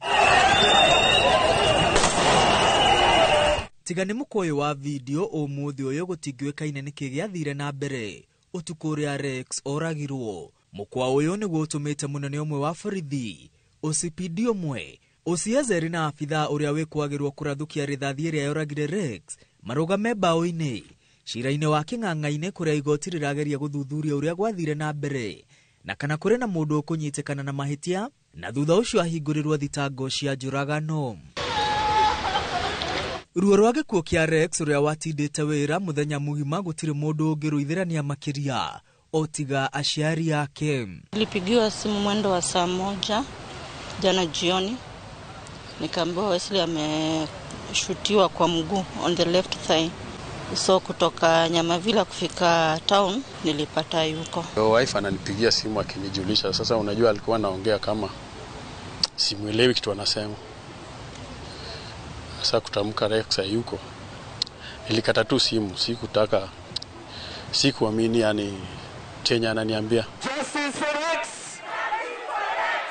Tiga nĩ mũkwa ũyũ wa video ũmũthĩ ũyũ gũtingĩũĩkaine nĩkĩ gĩathire na mbere ũtukũ ũrĩa Rex oragirwo. Mũkwa ũyũ nĩguo ũtũmĩte mũnene ũmwe wa borithi, OCPD ũmwe, OCS erĩ na abithaa ũrĩa wĩkwagĩrwo kũrathũkia rithathi ĩrĩa yoragire Rex marũgame mbaũ-inĩ cira-inĩ wa kĩng'ang'a-inĩ kũrĩa igoti rĩrageria gũthuthuria ũrĩa gwathire na mbere na kana kũrĩ na mũndũ ũkũnyitĩkana na mahĩtia na thutha ũcio ahingũrĩrwo thitango cia njũragano. Ruo rwa gĩkuũ kĩa Rex ũrĩa watindĩte wĩra mũthenya mũgima gũtirĩ mũndũ ũngĩrũithĩrania makĩria o tiga aciari ake. Nilipigiwa simu mwendo wa saa 1 jana jioni, nikaambiwa Wesley ameshutiwa kwa mguu on the left thigh. So kutoka Nyamavila kufika town nilipata yuko. Wife ananipigia simu akinijulisha. Sasa unajua alikuwa anaongea kama simuelewi kitu anasema. Sasa kutamka Rex hayuko, nilikata tu simu, sikutaka, sikuamini yani chenye ananiambia.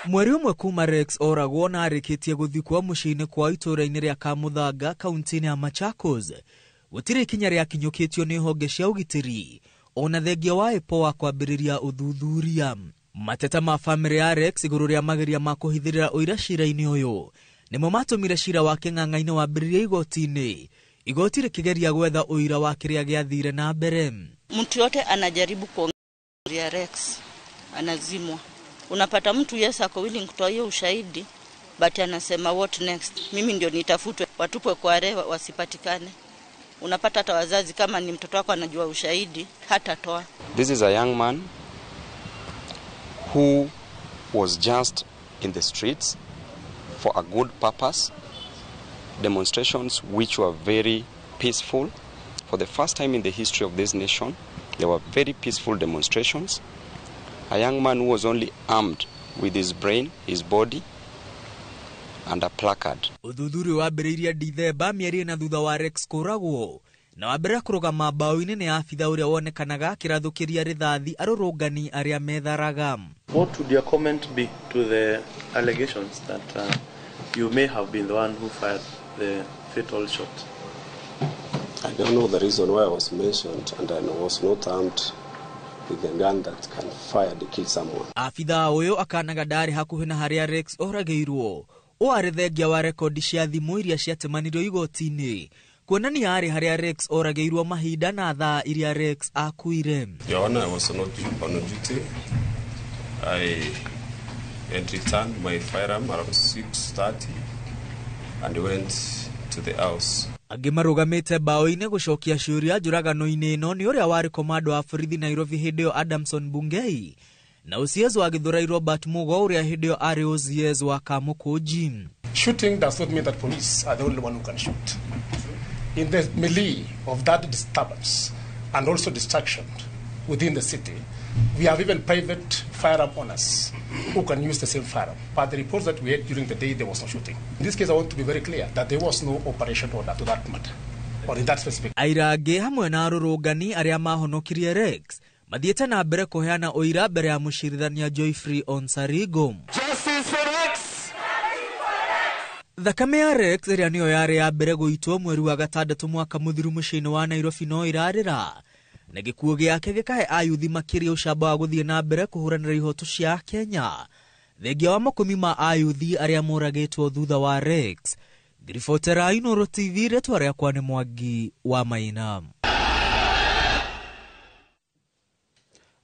Mweri ũmwe kuma Rex oragwo na arĩkĩtie gũthikwo mũciĩ-inĩ kwa itũũra-inĩ rĩa Kamuthanga kaunti-inĩ ya Machakos, gũtirĩ ikinya rĩakinyũkĩtio nĩ honge cia ũgitĩri ona thengia wa IPOA kwambĩrĩria ũthuthuria. Mateta ma bamĩrĩ ya Rex igũrũ rĩa mageria ma kũhithĩrĩra ũira cira-inĩ ũyũ nĩmo matũmire cira wa kĩng'ang'a-inĩ wambĩrĩrie igoti-inĩ, igoti rĩkĩgeria gwetha ũira wa kĩrĩa gĩathire na mbere. Mtu yote anajaribu kuongea Rex anazimwa. Unapata mtu yes ako willing kutoa hiyo ushahidi but anasema what next, mimi ndio nitafutwe, watupwe kwa rewa wasipatikane. Unapata hata wazazi kama ni mtoto wako anajua ushahidi hatatoa. This is a young man who was just in the streets for a good purpose, demonstrations which were very peaceful. For the first time in the history of this nation, there were very peaceful demonstrations. A young man who was only armed with his brain, his body, and a placard. Ũthuthuria wambĩrĩirie Dithemba mĩeri ĩna thutha wa Rex kũragwo na wambĩrĩria kũrũgama mbaũ-inĩ nĩ abitha ũrĩa wonekanaga akĩrathũkĩria rithathi arũrũngani arĩa metharaga. What would your comment be to the allegations that you may have been the one who fired the fatal shot? I don't know the reason why I was mentioned, and I was not armed with a gun that can fire to kill someone. Abitha ũyũ akanaga ndarĩ hakuhĩ na harĩa Rex oragĩirwo. Ũũ arĩ thengia wa rekondi cia thimũ iria ciatemanirio igoti-inĩ kuonania arĩ harĩa Rex oragĩirwo mahinda na thaa iria Rex akuire. Your Honor, I was not on duty. I had returned my firearm around 6:30 and went to the house. Angĩ marũgamĩte mbaũ-inĩ gũcokia ciũria njũragano-inĩ ĩno nĩ ũrĩa warĩ komando wa borithi Nairobi hĩndĩ ĩyo Adamson Bungei na OCS wa Githurai Robert Mugo ũrĩa hĩndĩ ĩyo arĩ OCS wa Kamukunji. Shooting does not mean that police are the only one who can shoot. In the melee of that disturbance and also destruction within the city, we have even private firearm owners who can use the same firearm. But the reports that we had during the day, there was no shooting. In this case, I want to be very clear that there was no operation order to that matter, or in that specific. Aira angĩ hamwe na arũrũngani arĩa mahonokirie Rex mathiĩte na mbere kũheana ũira mbere ya mũcirithania Geoffrey Onsarigo. Justice for Rex! Thakame ya Rex ĩrĩa nĩyo yarĩ ya mbere gũitwo mweri wa gatandatũ mwaka mũthiru mũciĩ-inĩ wa Nairobi no ĩrarĩra, na gĩkuũ gĩake gĩkahe ayuthi makĩria ũcamba wa gũthiĩ na mbere kũhũranĩra ihoto cia Kenya. Thengia wa makũmi ma ayuthi arĩa moragĩtwo thutha wa Rex. Ngiribotera Inooro TV, rĩtwa rĩakwa nĩ Mwangi wa Maina.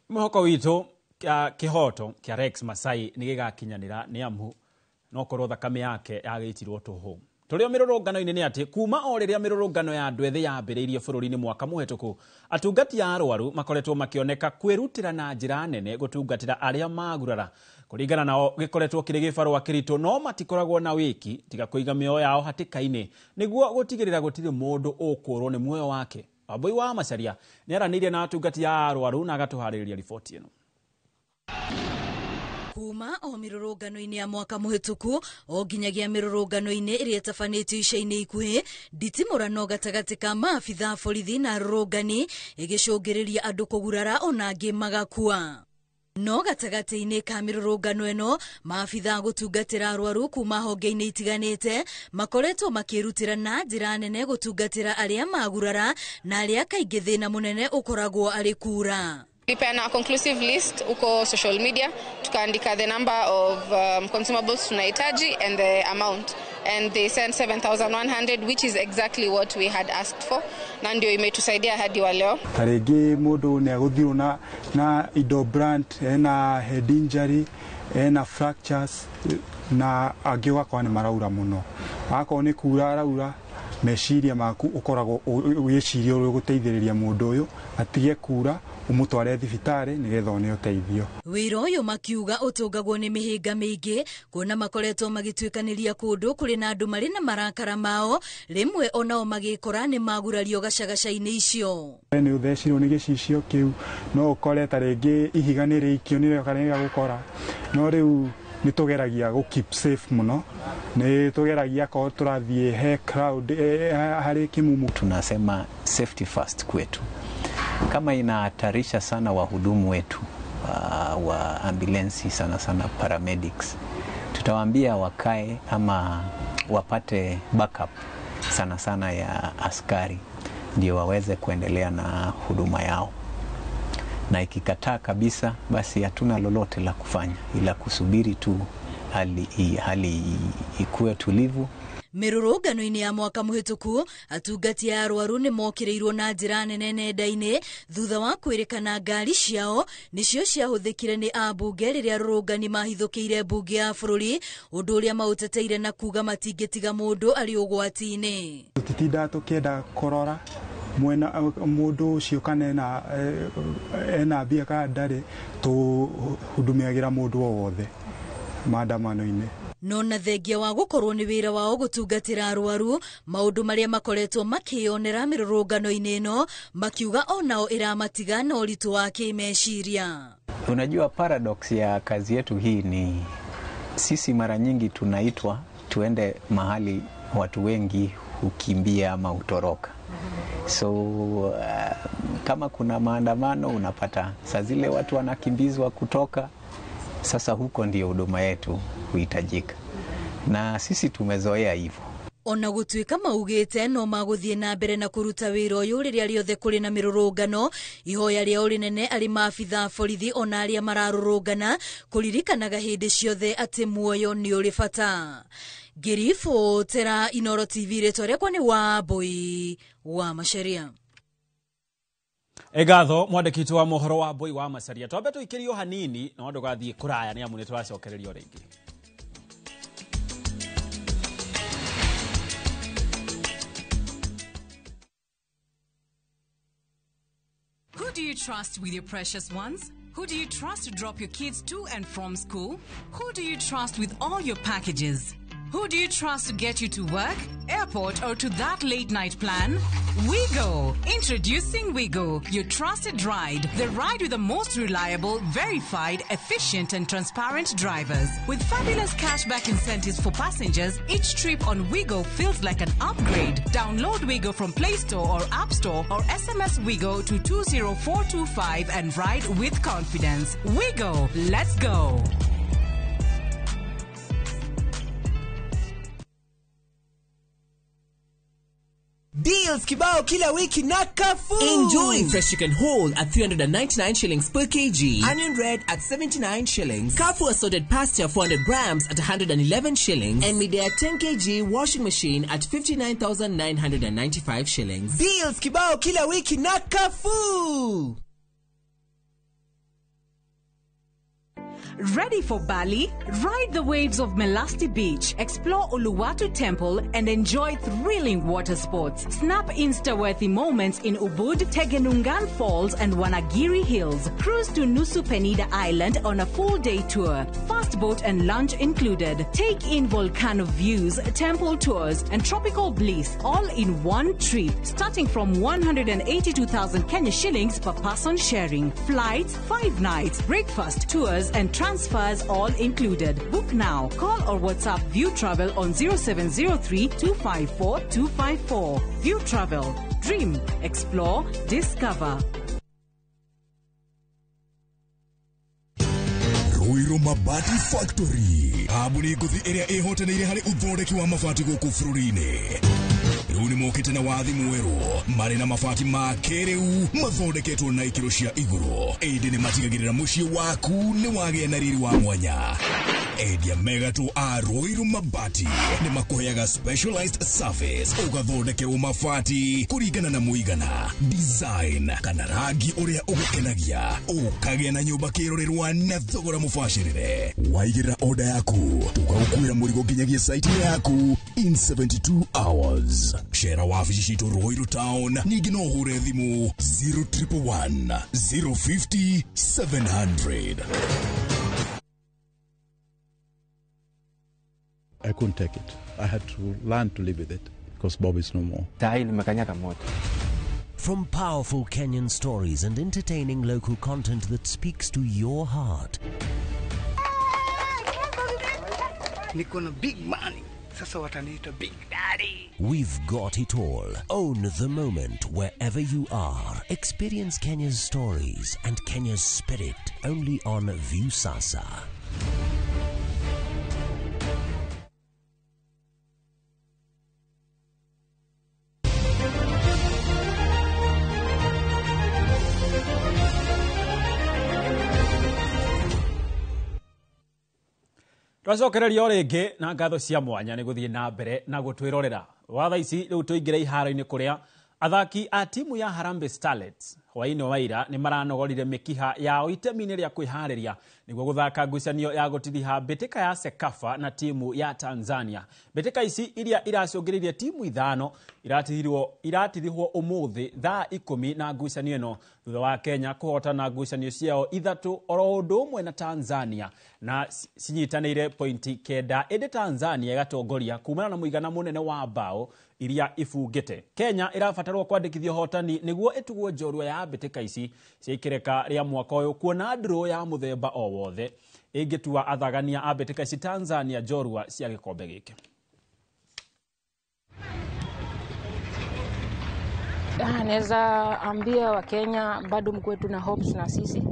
Mwĩhoko witũ kĩhoto kĩa Rex Masai nĩ gĩgakinyanĩra nĩ amu no korwo thakame yake yagĩitirwo tũhũ. Tũrĩ o mĩrũrũngano-inĩ nĩ atĩ kuma o rĩrĩa mĩrũrũngano ya andũ ethĩ yambĩrĩirie bũrũri-inĩ mwaka mũhetũku, atungati a arwaru makoretwo makĩoneka kwĩrutĩra na njĩra nene gũtungatĩra arĩa magurara. Kũringana nao gĩkoretwo kĩrĩ gĩbarũa kĩritũ no matikoragwo na wĩki tiga kũiga mĩoyo yao hatĩka-inĩ nĩguo gũtigĩrĩra gũtirĩ mũndũ ũkũrwo nĩ muoyo wake. Wambui wa Macharia nĩaranĩirie na atungati a arwaru na agatũharĩrĩria riboti ĩno. Kuma o mĩrũrũngano-inĩ ya mwaka mũhĩtũku o nginyagia mĩrũrũngano-inĩ ĩrĩa ĩtabanĩtio ica-inĩ ikuhĩ, nditimũrano gatagatĩ ka maabitha a borithi na arũrũngani ĩgĩcũngĩrĩria andũ kũgurara ona angĩ magakua. No gatagatĩ-inĩ ka mĩrũrũngano ĩno, maabitha gũtungatĩra arwaru kuma honge-inĩ itiganĩte makoretwo makĩrutĩra na njĩra nene gũtungatĩra arĩa magurara na arĩa kaingĩ thĩna mũnene ũkoragwo arĩ kura. Tulipeana conclusive list uko social media, tukaandika the number of consumables tunahitaji and the amount, and they sent 7,100, which is exactly what we had asked for, na ndio imetusaidia hadi wa leo. Tarĩngĩ mũndũ nĩ agũthirwo na indo brand, ena head injury, ena fractures, na angĩ ũgakora nĩ maraura mũno. Akorwo nĩ kura araura, meciria maku ũkoragwo ũgĩciria ũrĩa ũgũteithĩrĩria mũndũ ũyũ atige kura umutware thibitarĩ nĩgetha one ũteithio. Wĩra ũyũ makiuga ũtũngagwo nĩ mĩhĩnga mĩingĩ kuona makoretwo magĩtuĩkanĩria kũndũ kũrĩ na andũ marĩ na marakara mao, rĩmwe onao magĩkora nĩ magurario gacagaca-inĩ icio. Nĩ ũthecirwo nĩ gĩcicio kĩu, no ũkore ta rĩngĩ ihiga nĩ rĩikio nĩ rĩoka rĩgagũkora, no rĩu nĩ tũgeragia gũ keep safe mũno, nĩ tũgeragia korwo tũrathiĩ he crowd harĩ kĩmumu. Tunasema safety first kwetu. Kama inahatarisha sana wahudumu wetu wa ambulensi, sana sana paramedics, tutawaambia wakae ama wapate backup sana sana ya askari ndio waweze kuendelea na huduma yao. Na ikikataa kabisa, basi hatuna lolote la kufanya ila kusubiri tu hali ikuwe tulivu. Mĩrũrũngano-inĩ ya mwaka mũhĩtũku, atungati a arwaru nĩ mokĩrĩirwo na njĩra nene nenda-inĩ thutha wa kwĩrĩkana ngari ciao nĩcio ciahũthĩkire nĩ ambunge rĩrĩa arũrũngani mahithũkĩire mbunge ya bũrũri, ũndũ ũrĩa maũteteire na kuga matingĩtiga mũndũ arĩ ũgwati-inĩ. Tũtitindaga tũkĩenda kũrora mwena mũndũ ũcio kana ena mbia kana ndarĩ, tũhudumiagĩra mũndũ o wothe maandamano-inĩ. No na thengia wa gũkorwo nĩ wĩra wao gũtungatĩra arwaru, maũndũ marĩa makoretwo makĩyonera mĩrũrũngano-inĩ ĩno makiuga onao ĩramatiga na ũritũ wa kĩmeciria. Unajua, paradox ya kazi yetu hii ni sisi mara nyingi tunaitwa tuende mahali watu wengi hukimbia ama hutoroka. So kama kuna maandamano unapata saa zile watu wanakimbizwa kutoka. Sasa huko ndio huduma yetu huhitajika, na sisi tumezoea hivyo. Ona gũtuĩka maugĩte no magũthiĩ na mbere na kũruta wĩra ũyũ rĩrĩa rĩothe kũrĩ na mĩrũrũngano, ihoya rĩao rĩnene arĩ maabitha a borithi ona arĩa mararũrũngana kũririkanaga hĩndĩ ciothe atĩ muoyo nĩ ũrĩ bata. Ngĩribotera Inooro TV, rĩtwa rĩakwa nĩ Wambui wa Macharia. Egatho mwandĩki wa mohoro wa Wambui wa Macharia. Twambe tũikĩrio hanini no ndũgathiĩ kũraya nĩ amu nĩ tũracokererio rĩngĩ. Who do you trust with your precious ones? Who do you trust to drop your kids to and from school? Who do you trust with all your packages? Who do you trust to get you to work, airport, or to that late night plan? WeGo! Introducing WeGo, your trusted ride. The ride with the most reliable, verified, efficient, and transparent drivers. With fabulous cashback incentives for passengers, each trip on WeGo feels like an upgrade. Download WeGo from Play Store or App Store or SMS WeGo to 20425 and ride with confidence. WeGo! Let's go! Deals kibao kila wiki na Carrefour. Enjoy fresh chicken whole at 399 shillings per kg, onion red at 79 shillings, Carrefour assorted pasta 400 grams at 111 shillings, and Midea 10 kg washing machine at 59,995 shillings. Deals kibao kila wiki na Carrefour. Ready for Bali? Ride the waves of Melasti Beach, explore Uluwatu Temple, and enjoy thrilling water sports. Snap Insta-worthy moments in Ubud, Tegenungan Falls, and Wanagiri Hills. Cruise to Nusa Penida Island on a full-day tour. Fast boat and lunch included. Take in volcano views, temple tours, and tropical bliss all in one trip, starting from 182,000 Kenya shillings per person sharing. Flights, 5 nights, breakfast, tours, and transfers all included. Book now. Call or WhatsApp View Travel on 0703 254 254. View Travel. Dream, explore, discover. Ruiru Mabati Factory kambuni ngũthi ĩrĩa ĩhotanĩire harĩ ũthondeki wa mabati gũkũ bũrũri-inĩ. Rĩu nĩ mokĩte na wathi mwerũ marĩ na mabati ma kĩrĩu mathondeketwo na ikĩro cia igũrũ, ĩndĩ nĩ matigagĩrĩra mũciĩ waku nĩ wagĩa na riri wa mwanya. Endia megatũ a Ruiru Mabati nĩ makũheaga specialized service, ũgathondekerwo mabati kũringana na mũigana, design kana rangi ũrĩa ũgũkenagia, ũkagĩa na nyũmba kĩrorerwa na thogora mũbacĩrĩre. Waigĩrĩra order yaku tũgagũkuĩra mũrigo nginyagia site yaku in 72 hours. Shera wabici citũ Ruiru Town, ningĩ no ũhũre thimũ 0111 050 700. I couldn't take it. I had to learn to live with it because Bob is no more. From powerful Kenyan stories and entertaining local content that speaks to your heart. Niko na big money. Sasa wataniita Big Daddy. We've got it all. Own the moment wherever you are. Experience Kenya's stories and Kenya's spirit only on Viusasa. Twacokereria o rĩngĩ na ngatho cia mwanya nĩ gũthiĩ na mbere na gũtwĩrorera. Wa thaa ici rĩu tũingĩre iharo-inĩ kũrĩa athaki a timu ya Harambee Starlets hwaĩ-inĩ wa ira nĩ maranogorire mĩkiha yao itemi-inĩ rĩa kwĩharĩria nĩguo gũthaka ngucanio ya gũtiriha mbĩtĩka ya CECAFA na timu ya Tanzania. Mbĩtĩka ici iria iracũngĩrĩirie timu 5 iratirihwo ũmũthĩ thaa 10 na ngucanio ĩno thutha wa Kenya kũhotana ngucanio ciao 3 oro ũndũ ũmwe na Tanzania na cinyitanĩire pointi 9, ĩndĩ Tanzania ĩgatongoria kumana na mũigana mũnene wa bao iria ibungĩte. Kenya ĩrabatarwo kwandĩkithia ũhotani nĩguo ĩtugwo njorua ya mbĩtĩka ici cia ikereka rĩa mwaka ũyũ, kuona draw ya mũthemba o wothe ĩngĩtua athagania a mbĩtĩka ici Tanzania njorua cia gĩkombe gĩkĩ. Naweza ambia Wakenya bado mkuwe tuna hopes na sisi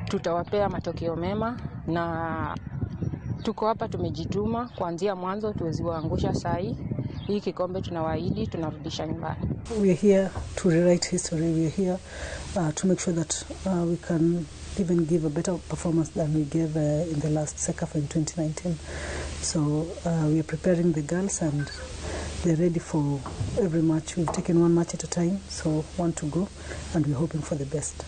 tutawapea matokeo mema, na tuko hapa tumejituma kuanzia mwanzo, tuwezi waangusha sai. Hii kikombe tunawaahidi tunarudisha nyumbani. We are here to rewrite history. We are here to make sure that we can even give a better performance than we gave in the last CECAFA in 2019. So we are preparing the girls and they're ready for every match. We've taken one match at a time, so one to go, and we're hoping for the best.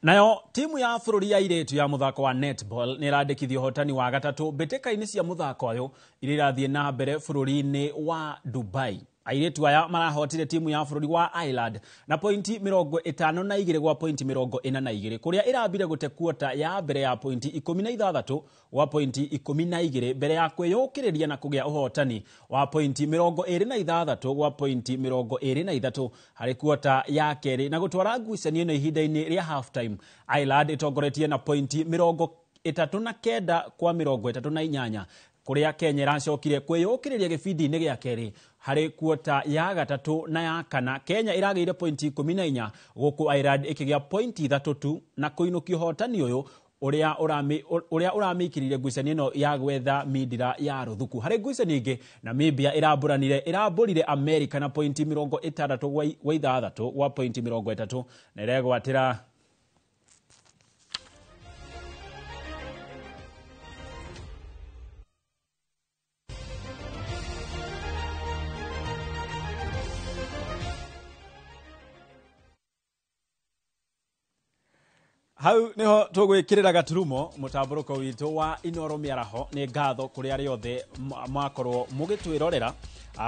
Nayo timu ya bũrũri ya airĩtu ya mũthako wa netball nĩ ĩrandĩkithia ũhotani wa gatatũ mbĩtĩka-inĩ cia mũthako ũyũ iria irathiĩ na mbere bũrũri-inĩ wa Dubai. Airĩtu aya marahotire timu ya bũrũri wa Ireland na pointi 52 gwa pointi 42 kũrĩa ĩrambire gũte kuota ya mbere ya pointi 16 gwa pointi 12 mbere ya kwĩyũkĩrĩria na kũgĩa ũhotani wa pointi 26 gwa pointi 23 harĩ kuota ya kerĩ na gũtwara ngucanio ĩno ihinda-inĩ rĩa half time. Ireland ĩtongoretie na pointi 39 kwa 38 kũrĩa Kenya ĩracokire kwĩyũkĩrĩria gĩbindi-inĩ gĩa kerĩ harĩ kuota ya gatatũ na ya kana. Kenya ĩragĩire pointi 14 gũkũ Ireland ĩkĩgĩa pointi 3 tu na kũinũkia ũhotani ũyũ Uria uramikirire ngucanio ĩno ya gwetha mindira ya ruthuku. Harĩ ngucanio ingĩ, Namibia ĩrambũrire America na pointi 66 gwa pointi 30 na ĩregwatĩra hau niho tugwikirira gaturumo mutamburuko witu wa Inoro Miaraho. Ni ngatho kuri aria othe mwakorwo mugitwirorera,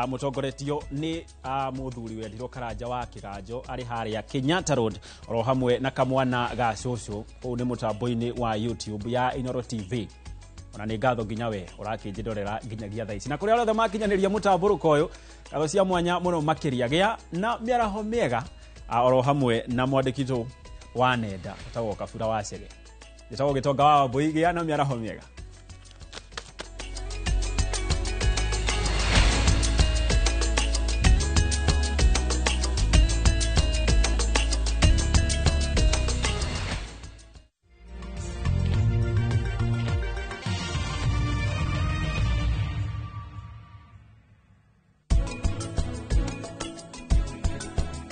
mutongoretio ni muthuri wendirwo Karanja wa Kiganjo ari haria Kenyatta Road, oro hamwe na kamwana ga cucu kuu ni mutambo-ini wa YouTube ya Inoro TV. Ona ni ngatho nginya we urakinjirorera nginyagia thaa ici, na kuri aria othe makinyaniria mutamburuko uyu, ngatho cia mwanya muno makiria. Gia na miaraho miega, oro hamwe na mwandĩki wa nenda ũtagwo Kabura wa Cege. Njĩtagwo Gĩtonga wa Wambũi. Gĩa na mĩaraho mĩega.